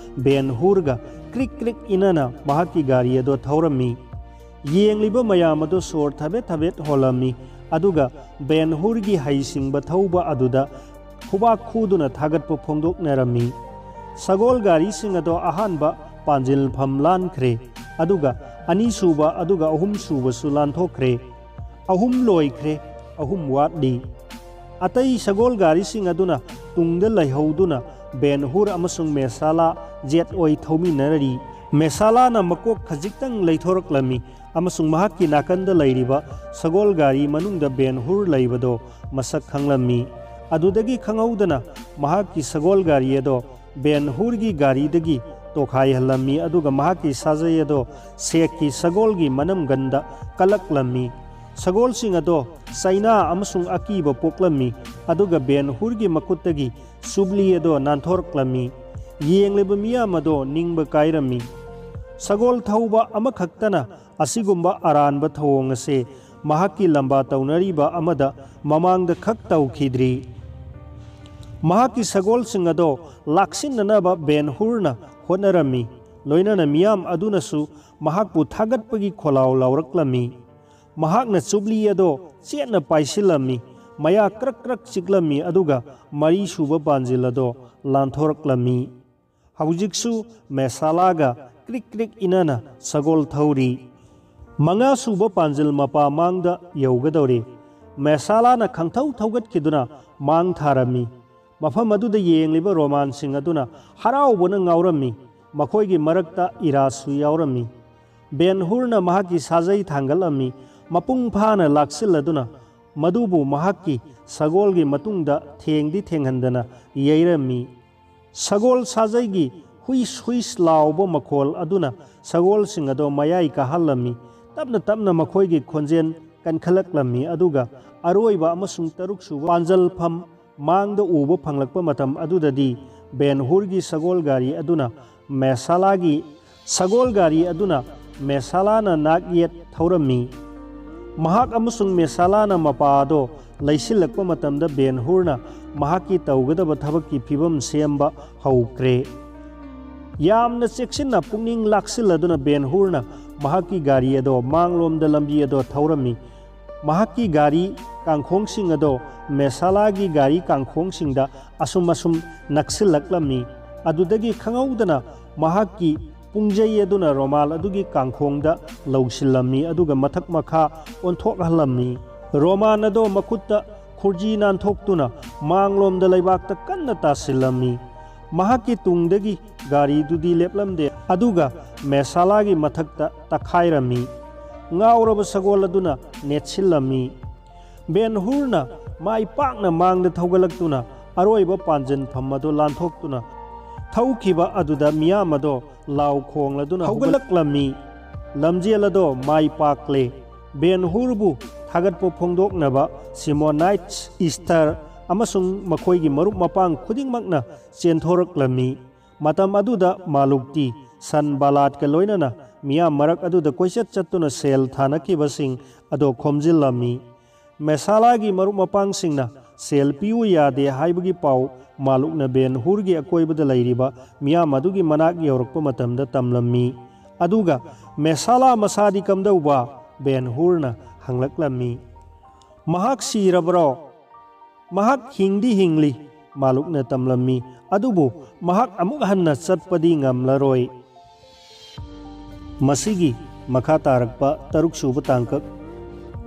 ꯕꯦꯟ ꯍꯨꯔꯒ ꯀ꯭ꯔꯤꯛ ꯀ꯭ꯔꯤꯛ ꯏꯅꯅ ꯃꯍꯥꯛꯀꯤ ꯒꯥꯔꯤ ꯑꯗꯣ ꯊꯧꯔꯝꯃꯤ꯫ ꯌꯦꯡꯂꯤꯕ ꯃꯌꯥꯝ ꯑꯗꯨ ꯁꯣꯔ ꯊꯕꯦꯠ ꯊꯕꯦꯠ ꯍꯣꯜꯂꯝꯃꯤ, ꯑꯗꯨꯒ ꯕꯦꯟ ꯍꯨꯔꯒꯤ ꯍꯩꯁꯤꯡꯕ ꯊꯧꯕ ꯑꯗꯨꯗ ꯈꯨꯕꯥꯛ ꯈꯨꯗꯨꯅ ꯊꯥꯒꯠꯄ ꯐꯣꯡꯗꯣꯛꯅꯔꯝꯃꯤ꯫ ꯁꯒꯣꯜ ꯒꯥꯔꯤꯁꯤꯡ ꯑꯗꯣ ꯑꯍꯥꯟꯕ ꯄꯥꯟꯖꯤꯜꯐꯝ ꯂꯥꯟꯈ꯭ꯔꯦ, ꯑꯗꯨꯒ ꯑꯅꯤꯁꯨꯕ ꯑꯗꯨꯒ ꯑꯍꯨꯝꯁꯨꯕꯁꯨ ꯂꯥꯟꯊꯣꯛꯈ꯭ꯔꯦ꯫ ꯑꯍꯨꯝ ꯂꯣꯏꯈ꯭ꯔꯦ, ꯑꯍꯨꯝ ꯋꯥꯠꯂꯤ꯫ ꯑꯇꯩ ꯁꯒꯣꯜ ꯒꯥꯔꯤꯁꯤꯡ ꯑꯗꯨꯅ ꯇꯨꯡꯗ ꯂꯩꯍꯧꯗꯨꯅ ꯕꯦꯟ ꯍꯨꯔ ꯑꯃꯁꯨꯡ ꯃꯦꯁꯥꯂꯥ ꯖꯦꯠ ꯑꯣꯏ ꯊꯧꯃꯤꯟꯅꯔꯤ꯫ ꯃꯦꯁꯥꯂꯥꯅ ꯃꯀꯣꯛ ꯈꯖꯤꯛꯇꯪ ꯂꯩꯊꯣꯔꯛꯂꯝꯃꯤ ꯑꯃꯁꯨꯡ ꯃꯍꯥꯛꯀꯤ ꯅꯥꯀꯟꯗ ꯂꯩꯔꯤꯕ ꯁꯒꯣꯜ ꯒꯥꯔꯤ ꯃꯅꯨꯡꯗ ꯕꯦꯟ ꯍꯨꯔ ꯂꯩꯕꯗꯣ ꯃꯁꯛ ꯈꯪꯂꯝꯃꯤ꯫ ꯑꯗꯨꯗꯒꯤ ꯈꯪꯍꯧꯗꯅ ꯃꯍꯥꯛꯀꯤ ꯁꯒꯣꯜ ꯒꯥꯔꯤ ꯑꯗꯣ ꯕꯦꯟ ꯍꯨꯔꯒꯤ ꯒꯥꯔꯤꯗꯒꯤ ꯇꯣꯈꯥꯏꯍꯜꯂꯝꯃꯤ, ꯑꯗꯨꯒ ꯃꯍꯥꯛꯀꯤ ꯁꯥꯖꯩ ꯑꯗꯣ ꯁꯦꯛꯀꯤ ꯁꯒꯣꯜꯒꯤ ꯃꯅꯝꯒꯟꯗ ꯀꯜꯂꯛꯂꯝꯃꯤ꯫ ꯁꯒꯣꯜꯁꯤꯡ ꯑꯗꯣ ꯆꯩꯅꯥ ꯑꯃꯁꯨꯡ ꯑꯀꯤꯕ ꯄꯣꯛꯂꯝꯃꯤ, ꯑꯗꯨꯒ ꯕꯦꯟ ꯍꯨꯔꯒꯤ ꯃꯈꯨꯠꯇꯒꯤ ꯆꯨꯕ꯭ꯂꯤ ꯑꯗꯣ ꯅꯥꯟꯊꯣꯔꯛꯂꯝꯃꯤ꯫ ꯌꯦꯡꯂꯤꯕ ꯃꯤꯌꯥꯝ ꯑꯗꯣ ꯅꯤꯡꯕ ꯀꯥꯏꯔꯝꯃꯤ꯫ ꯁꯒꯣꯜ ꯊꯧꯕ ꯑꯃꯈꯛꯇꯅ ꯑꯁꯤꯒꯨꯝꯕ ꯑꯔꯥꯟꯕ ꯊꯧꯑꯣꯡ ꯑꯁꯤ ꯃꯍꯥꯛꯀꯤ ꯂꯝꯕꯥ ꯇꯧꯅꯔꯤꯕ ꯑꯃꯗ ꯃꯃꯥꯡꯗ ꯈꯛ ꯇꯧꯈꯤꯗ꯭ꯔꯤ꯫ ꯃꯍꯥꯛꯀꯤ ꯁꯒꯣꯜꯁꯤꯡ ꯑꯗꯣ ꯂꯥꯛꯁꯤꯟꯅꯅꯕ ꯕꯦꯟ ꯍꯨꯔꯅ ꯍꯣꯠꯅꯔꯝꯃꯤ, ꯂꯣꯏꯅꯅ ꯃꯤꯌꯥꯝ ꯑꯗꯨꯅꯁꯨ ꯃꯍꯥꯛꯄꯨ ꯊꯥꯒꯠꯄꯒꯤ ꯈꯣꯜꯂꯥꯎ ꯂꯥꯎꯔꯛꯂꯝꯃꯤ꯫ ꯃꯍꯥꯛꯅ ꯆꯨꯕ꯭ꯂꯤ ꯑꯗꯣ ꯆꯦꯠꯅ ꯄꯥꯏꯁꯤꯜꯂꯝꯃꯤ, ꯃꯌꯥ ꯀ꯭ꯔꯛ ꯀ꯭ꯔꯛ ꯆꯤꯛꯂꯝꯃꯤ, ꯑꯗꯨꯒ ꯃꯔꯤꯁꯨꯕ ꯄꯥꯟꯖꯤꯜ ꯑꯗꯣ ꯂꯥꯟꯊꯣꯔꯛꯂꯝꯃꯤ꯫ ꯍꯧꯖꯤꯛꯁꯨ ꯃꯦꯁꯥꯂꯥꯒ ꯀ꯭ꯔꯤꯛ ꯀ꯭ꯔꯤꯛ ꯏꯅꯅ ꯁꯒꯣꯜ ꯊꯧꯔꯤ꯫ ꯃꯉꯥꯁꯨꯕ ꯄꯥꯟꯖꯤꯜ ꯃꯄꯥ ꯃꯥꯡꯗ ꯌꯧꯒꯗꯧꯔꯦ꯫ ꯃꯦꯁꯥꯂꯥꯅ ꯈꯪꯊꯧ ꯊꯧꯒꯠꯈꯤꯗꯨꯅ ꯃꯥꯡ ꯊꯥꯔꯝꯃꯤ꯫ ꯃꯐꯝ ꯑꯗꯨꯗ ꯌꯦꯡꯂꯤꯕ ꯔꯣꯃꯥꯟꯁꯤꯡ ꯑꯗꯨꯅ ꯍꯔꯥꯎꯕꯅ ꯉꯥꯎꯔꯝꯃꯤ꯫ ꯃꯈꯣꯏꯒꯤ ꯃꯔꯛꯇ ꯏꯔꯥꯁꯨ ꯌꯥꯎꯔꯝꯃꯤ꯫ ꯕꯦꯟ ꯍꯨꯔꯅ ꯃꯍꯥꯛꯀꯤ ꯁꯥꯖꯩ ꯊꯥꯡꯒꯠꯂꯝꯃꯤ, ꯃꯄꯨꯡ ꯐꯥꯅ ꯂꯥꯛꯁꯤꯜꯂꯗꯨꯅ ꯃꯗꯨꯕꯨ ꯃꯍꯥꯛꯀꯤ ꯁꯒꯣꯜꯒꯤ ꯃꯇꯨꯡꯗ ꯊꯦꯡꯗꯤ ꯊꯦꯡꯍꯟꯗꯅ ꯌꯩꯔꯝꯃꯤ꯫ ꯁꯒꯣꯜ ꯁꯥꯖꯩꯒꯤ ꯍꯨꯏꯁ ꯍꯨꯏꯁ ꯂꯥꯎꯕ ꯃꯈꯣꯜ ꯑꯗꯨꯅ ꯁꯒꯣꯜꯁꯤꯡ ꯑꯗꯣ ꯃꯌꯥꯏ ꯀꯥꯍꯜꯂꯝꯃꯤ꯫ ꯇꯞꯅ ꯇꯞꯅ ꯃꯈꯣꯏꯒꯤ ꯈꯣꯟꯖꯦꯜ ꯀꯟꯈꯠꯂꯛꯂꯝꯃꯤ, ꯑꯗꯨꯒ ꯑꯔꯣꯏꯕ ꯑꯃꯁꯨꯡ ꯇꯔꯨꯛꯁꯨꯕ ꯄꯥꯟꯖꯜꯐꯝ ꯃꯥꯡꯗ ꯎꯕ ꯐꯪꯂꯛꯄ ꯃꯇꯝ ꯑꯗꯨꯗꯗꯤ ꯕꯦꯟ ꯍꯨꯔꯒꯤ ꯁꯒꯣꯜ ꯒꯥꯔꯤ ꯑꯗꯨꯅ ꯃꯦꯁꯥꯂꯥꯒꯤ ꯁꯒꯣꯜ ꯒꯥꯔꯤ ꯑꯗꯨꯅ ꯃꯦꯁꯥꯂꯥꯅ ꯅꯥꯛ ꯌꯦꯠ ꯊꯧꯔꯝꯃꯤ꯫ ꯃꯍꯥꯛ ꯑꯃꯁꯨꯡ ꯃꯦꯁꯥꯂꯥꯅ ꯃꯄꯥ ꯑꯗꯣ ꯂꯩꯁꯤꯜꯂꯛꯄ ꯃꯇꯝꯗ ꯕꯦꯟ ꯍꯨꯔꯅ ꯃꯍꯥꯛꯀꯤ ꯇꯧꯒꯗꯕ ꯊꯕꯛꯀꯤ ꯐꯤꯚꯝ ꯁꯦꯝꯕ ꯍꯧꯈ꯭ꯔꯦ꯫ ꯌꯥꯝꯅ ꯆꯦꯛꯁꯤꯟꯅ ꯄꯨꯛꯅꯤꯡ ꯂꯥꯛꯁꯤꯜꯂꯗꯨꯅ ꯕꯦꯟ ꯍꯨꯔꯅ ꯃꯍꯥꯛꯀꯤ ꯒꯥꯔꯤ ꯑꯗꯣ ꯃꯥꯡꯂꯣꯝꯗ ꯂꯝꯕꯤ ꯑꯗꯣ ꯊꯧꯔꯝꯃꯤ꯫ ꯃꯍꯥꯛꯀꯤ ꯒꯥꯔꯤ ꯀꯥꯡꯈꯣꯡꯁꯤꯡ ꯑꯗꯣ ꯃꯦꯁꯥꯂꯥꯒꯤ ꯒꯥꯔꯤ ꯀꯥꯡꯈꯣꯡꯁꯤꯡꯗ ꯑꯁꯨꯝ ꯑꯁꯨꯝ ꯅꯛꯁꯤꯜꯂꯛꯂꯝꯃꯤ꯫ ꯑꯗꯨꯗꯒꯤ ꯈꯪꯍꯧꯗꯅ ꯃꯍꯥꯛꯀꯤ ꯄꯨꯡꯖꯩ ꯑꯗꯨꯅ ꯔꯣꯃꯥꯟ ꯑꯗꯨꯒꯤ ꯀꯥꯡꯈꯣꯡꯗ ꯂꯧꯁꯤꯜꯂꯝꯃꯤ, ꯑꯗꯨꯒ ꯃꯊꯛ ꯃꯈꯥ ꯑꯣꯟꯊꯣꯛꯍꯜꯂꯝꯃꯤ꯫ ꯔꯣꯃꯥꯟ ꯑꯗꯣ ꯃꯈꯨꯠꯇ ꯈꯨꯔꯖꯤ ꯅꯥꯟꯊꯣꯛꯇꯨꯅ ꯃꯥꯡꯂꯣꯝꯗ ꯂꯩꯕꯥꯛꯇ ꯀꯟꯅ ꯇꯥꯁꯤꯜꯂꯝꯃꯤ꯫ ꯃꯍꯥꯛꯀꯤ ꯇꯨꯡꯗꯒꯤ ꯒꯥꯔꯤꯗꯨꯗꯤ ꯂꯦꯞꯂꯝꯗꯦ, ꯑꯗꯨꯒ ꯃꯦꯁꯥꯂꯥꯒꯤ ꯃꯊꯛꯇ ꯇꯛꯈꯥꯏꯔꯝꯃꯤ꯫ ꯉꯥꯎꯔꯕ ꯁꯒꯣꯜ ꯑꯗꯨꯅ ꯅꯦꯠꯁꯤꯜꯂꯝꯃꯤ꯫ ꯕꯦꯟ ꯍꯨꯔꯅ ꯃꯥꯏ ꯄꯥꯛꯅ ꯃꯥꯡꯗ ꯊꯧꯒꯠꯂꯛꯇꯨꯅ ꯑꯔꯣꯏꯕ ꯄꯥꯟꯖꯟꯐꯝ ꯑꯗꯨ ꯂꯥꯟꯊꯣꯛꯇꯨꯅ ꯊꯧꯈꯤꯕ ꯑꯗꯨꯗ ꯃꯤꯌꯥꯝ ꯑꯗꯣ ꯂꯥꯎ ꯈꯣꯡꯂꯗꯨꯅ ꯍꯧꯒꯠꯂꯛꯂꯝꯃꯤ꯫ ꯂꯝꯖꯦꯜ ꯑꯗꯣ ꯃꯥꯏ ꯄꯥꯛꯂꯦ꯫ ꯕꯦꯟ ꯍꯨꯔꯕꯨ ꯊꯥꯒꯠꯄ ꯐꯣꯡꯗꯣꯛꯅꯕ ꯁꯤꯃꯣꯅꯥꯏꯠꯁ, ꯏꯁꯇꯔ ꯑꯃꯁꯨꯡ ꯃꯈꯣꯏꯒꯤ ꯃꯔꯨꯞ ꯃꯄꯥꯡ ꯈꯨꯗꯤꯡꯃꯛꯅ ꯆꯦꯟꯊꯣꯔꯛꯂꯝꯃꯤ꯫ ꯃꯇꯝ ꯑꯗꯨꯗ ꯃꯥꯂꯨꯛꯇꯤ ꯁꯟꯕꯥꯂꯥꯠꯀ ꯂꯣꯏꯅꯅ ꯃꯤꯌꯥꯝ ꯃꯔꯛ ꯑꯗꯨꯗ ꯀꯣꯏꯆꯠ ꯆꯠꯇꯨꯅ ꯁꯦꯜ ꯊꯥꯅꯈꯤꯕꯁꯤꯡ ꯑꯗꯣ ꯈꯣꯝꯖꯤꯜꯂꯝꯃꯤ꯫ ꯃꯦꯁꯥꯂꯥꯒꯤ ꯃꯔꯨꯞ ꯃꯄꯥꯡꯁꯤꯡꯅ ꯁꯦꯜ ꯄꯤꯌꯨ ꯌꯥꯗꯦ ꯍꯥꯏꯕꯒꯤ ꯄꯥꯎ ꯃꯥꯂꯨꯛꯅ ꯕꯦꯟ ꯍꯨꯔꯒꯤ ꯑꯀꯣꯏꯕꯗ ꯂꯩꯔꯤꯕ ꯃꯤꯌꯥꯝ ꯑꯗꯨꯒꯤ ꯃꯅꯥꯛ ꯌꯧꯔꯛꯄ ꯃꯇꯝꯗ ꯇꯝꯂꯝꯃꯤ꯫ ꯑꯗꯨꯒ ꯃꯦꯁꯥꯂꯥ ꯃꯁꯥꯗꯤ ꯀꯝꯗꯧꯕ? ꯕꯦꯟ ꯍꯨꯔꯅ ꯍꯪꯂꯛꯂꯝꯃꯤ꯫ ꯃꯍꯥꯛ ꯁꯤꯔꯕ꯭ꯔꯣ? ꯃꯍꯥꯛ ꯍꯤꯡꯗꯤ ꯍꯤꯡꯂꯤ, ꯃꯥꯂꯨꯛꯅ ꯇꯝꯂꯝꯃꯤ, ꯑꯗꯨꯕꯨ ꯃꯍꯥꯛ ꯑꯃꯨꯛ ꯍꯟꯅ ꯆꯠꯄꯗꯤ ꯉꯝꯂꯔꯣꯏ꯫ ꯃꯁꯤꯒꯤ ꯃꯈꯥ ꯇꯥꯔꯛꯄ ꯇꯔꯨꯛ ꯁꯨꯕ ꯇꯥꯡꯀꯛ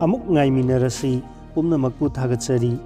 ꯑꯃꯨꯛ ꯉꯥꯏꯃꯤꯟꯅꯔꯁꯤ꯫ ꯄꯨꯝꯅꯃꯛꯄꯨ ꯊꯥꯒꯠꯆꯔꯤ꯫